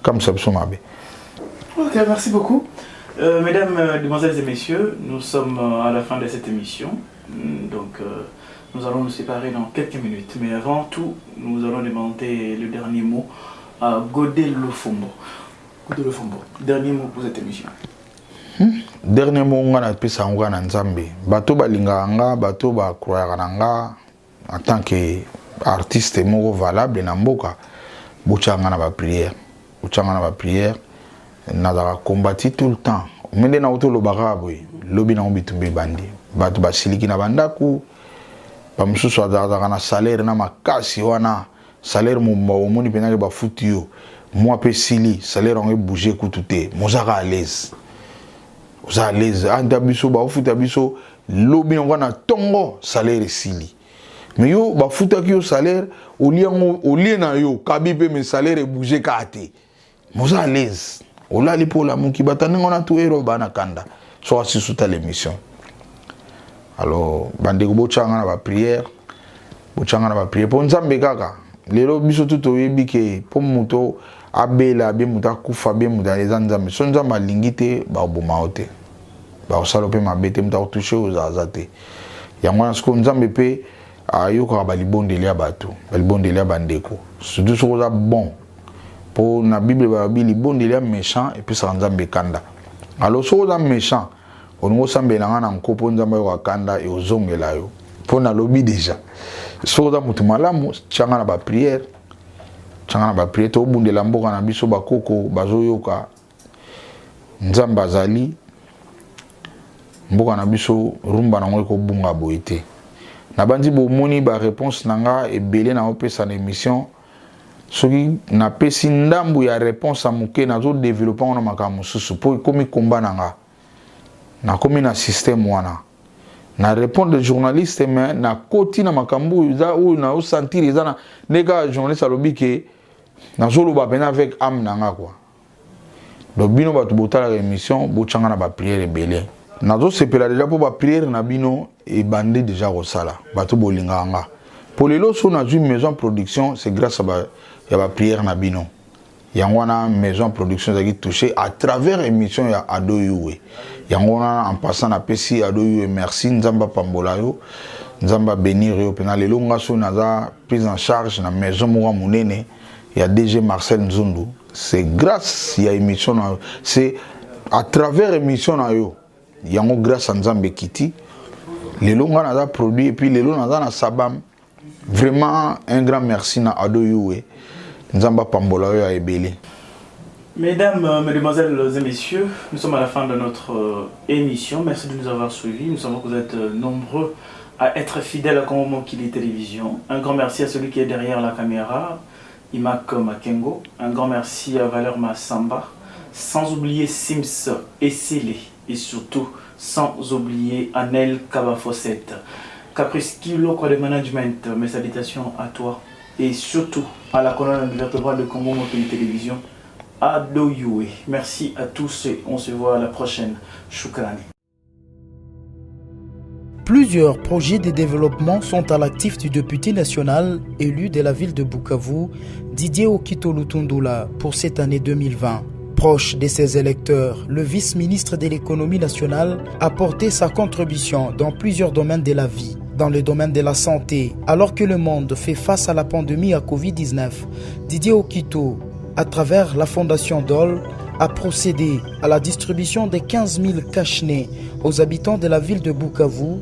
kamwisa biso mabe. Ok, merci beaucoup. Mesdames, mesdemoiselles et messieurs, nous sommes à la fin de cette émission. Donc, nous allons nous séparer dans quelques minutes. Mais avant tout, nous allons demander le dernier mot à Godé Lofombo. Godé Lofombo, dernier mot pour cette émission. Dernier mot nga napesa yango kaka na Nzambe. Bato balingaka nga, bato bacroyaka na nga en tant que artiste moko valable na mboka, botyaka nga na baprière, botyaka nga na baprière. Nazalaka kombati tout le temps, me nde nango tolobaka boye, lobi nango bitumba ebandi. Bato basiliki na bandako, bamosusu azalaka na salaire na makasi wana, salaire omoni mpenzake bafuti yo mwa mpe sili, salaire yango ebouge kutu te, mozaka à l'aise, oza à l'aise. Anta biso baofuta biso lobi nango na ntongo, salaire esili, mais yo bafutaki yo salaire, olie yango, olie na yo kabi mpe, mais salaire ebouge kaka te, moza à l'aise, olali mpo olamuki. Bato ndenge wana tu ero baa na kanda so asisu tala émission. Alors bandeko, botyanga na baprière, botyanga na baprière, mpo Nzambe kaka lelo biso tu toyebi ke mpo moto abela be, moto akufa be, moto eza Nzambe. So Nzambe alingi te, bakoboma yo te, bakosala mpe mabe te, moto akotouche oyo aza te. Yango wana sikoyo Nzambe mpe ayokaka balibondeli ya bato, balibondeli ya bandeko, surtout soki oza bon, mpo na Bible balobi libondeli ya méchant epesaka Nzambe kanda. Alors soki oza méchant, olingi osambela nga na nko mpo Nzambe ayoka kanda, eozongela yo, mpo nalobi déjà. Soki oza motu malamu, tianga na baprière, tianga na baprière. Tobundela mboka na biso, bakoko bazoyoka, Nzambe azali. Mboka na biso, rumba nango ekobunga boye te. Nabandi bomoni baréponse na nga ebele naopesa na émission. Soki napesi ndambu ya réponse ya moke, nazodévelopper ngo na makambo mosusu, mpo ekomi komba na nga, nakomi na système wana na répondre journaliste, mais nakoti na makambo oyo eza oyo naosentir eza na nde kaka journaliste alobi ke nazoloba mpena avec âme na nga quoi. Donc bino bato botalaka émission, botyanga na baprière ebele. Nazosepela déjà mpo baprière na bino ebandi déjà kosala. Bato bolingaka nga, mpo lelo so nazwi maison production, c'est grâce ya baprière na bino. Yango wana maison production ezalaki touché à travers émission ya Ado Yuwe. Yango wana, en passant, napesi Ado Yuwe merci. Nzambe apambola yo, Nzambe abénir yo mpena. Lelo nga so naza prise en charge na maison moko ya monene ya DG Marcel Nzundu, c'est grâce ya émission na yo, c'est à travers émission na yo. Yango grâce à Nzambe ekiti, lelo nga naza produit, et puis lelo naza na Sabam. Vraiment un grand merci na Ado Yuwe, Nzambe apambola oyo ya ebele. Mesdames, Mesdemoiselles et Messieurs, nous sommes à la fin de notre émission. Merci de nous avoir suivis. Nous savons que vous êtes nombreux à être fidèles à Congo Mokili Télévision. Un grand merci à celui qui est derrière la caméra, Imak Makengo. Un grand merci à Valeur Massamba. Sans oublier Sims et Sélé. Et surtout, sans oublier Anel Kabafosset. Caprice Kilo, quoi de management. Mes salutations à toi. Et surtout à la colonne vertébrale de Congo Mokili Télévision. Adoyue. Merci à tous et on se voit à la prochaine. Shukrani. Plusieurs projets de développement sont à l'actif du député national élu de la ville de Bukavu, Didier Okito Lutundula, pour cette année 2020. Proche de ses électeurs, le vice-ministre de l'économie nationale a porté sa contribution dans plusieurs domaines de la vie. Dans le domaine de la santé, alors que le monde fait face à la pandémie à Covid-19, Didier Okito, à travers la fondation DOL, a procédé à la distribution de 15 000 cache-nez aux habitants de la ville de Bukavu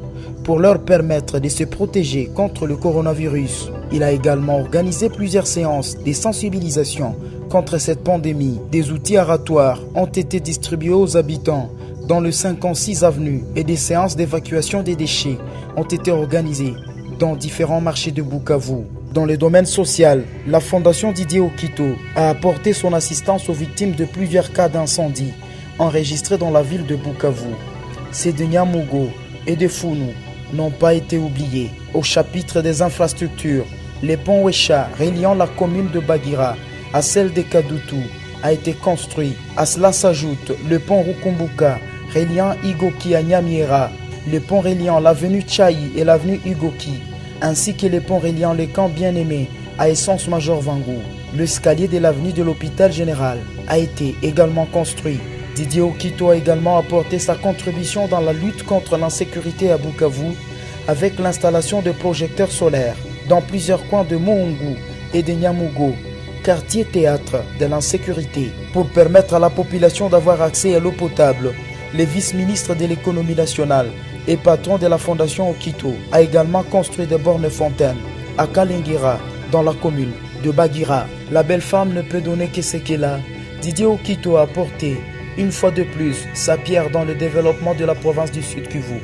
pour leur permettre de se protéger contre le coronavirus. Il a également organisé plusieurs séances de sensibilisation contre cette pandémie. Des outils aratoires ont été distribués aux habitants dans le 56 avenue et des séances d'évacuation des déchets ont été organisées dans différents marchés de Bukavu. Dans le domaine social, la Fondation Didier Okito a apporté son assistance aux victimes de plusieurs cas d'incendie enregistrés dans la ville de Bukavu. Ces de Nyamugo et de Founou n'ont pas été oubliés. Au chapitre des infrastructures, les ponts Wecha reliant la commune de Bagira à celle de Kadutu a été construit. À cela s'ajoute le pont Rukumbuka reliant Igoki à Nyamiera, le pont reliant l'avenue Chai et l'avenue Igoki, ainsi que le pont reliant les camps bien-aimés à Essence Major Vangu. L'escalier de l'avenue de l'hôpital général a été également construit. Didier Okito a également apporté sa contribution dans la lutte contre l'insécurité à Bukavu avec l'installation de projecteurs solaires dans plusieurs coins de Moungu et de Nyamugo, quartier théâtre de l'insécurité. Pour permettre à la population d'avoir accès à l'eau potable, le vice-ministre de l'économie nationale et patron de la fondation Okito a également construit des bornes fontaines à Kalingira, dans la commune de Bagira. La belle femme ne peut donner que ce qu'elle a. Didier Okito a apporté, une fois de plus, sa pierre dans le développement de la province du Sud Kivu.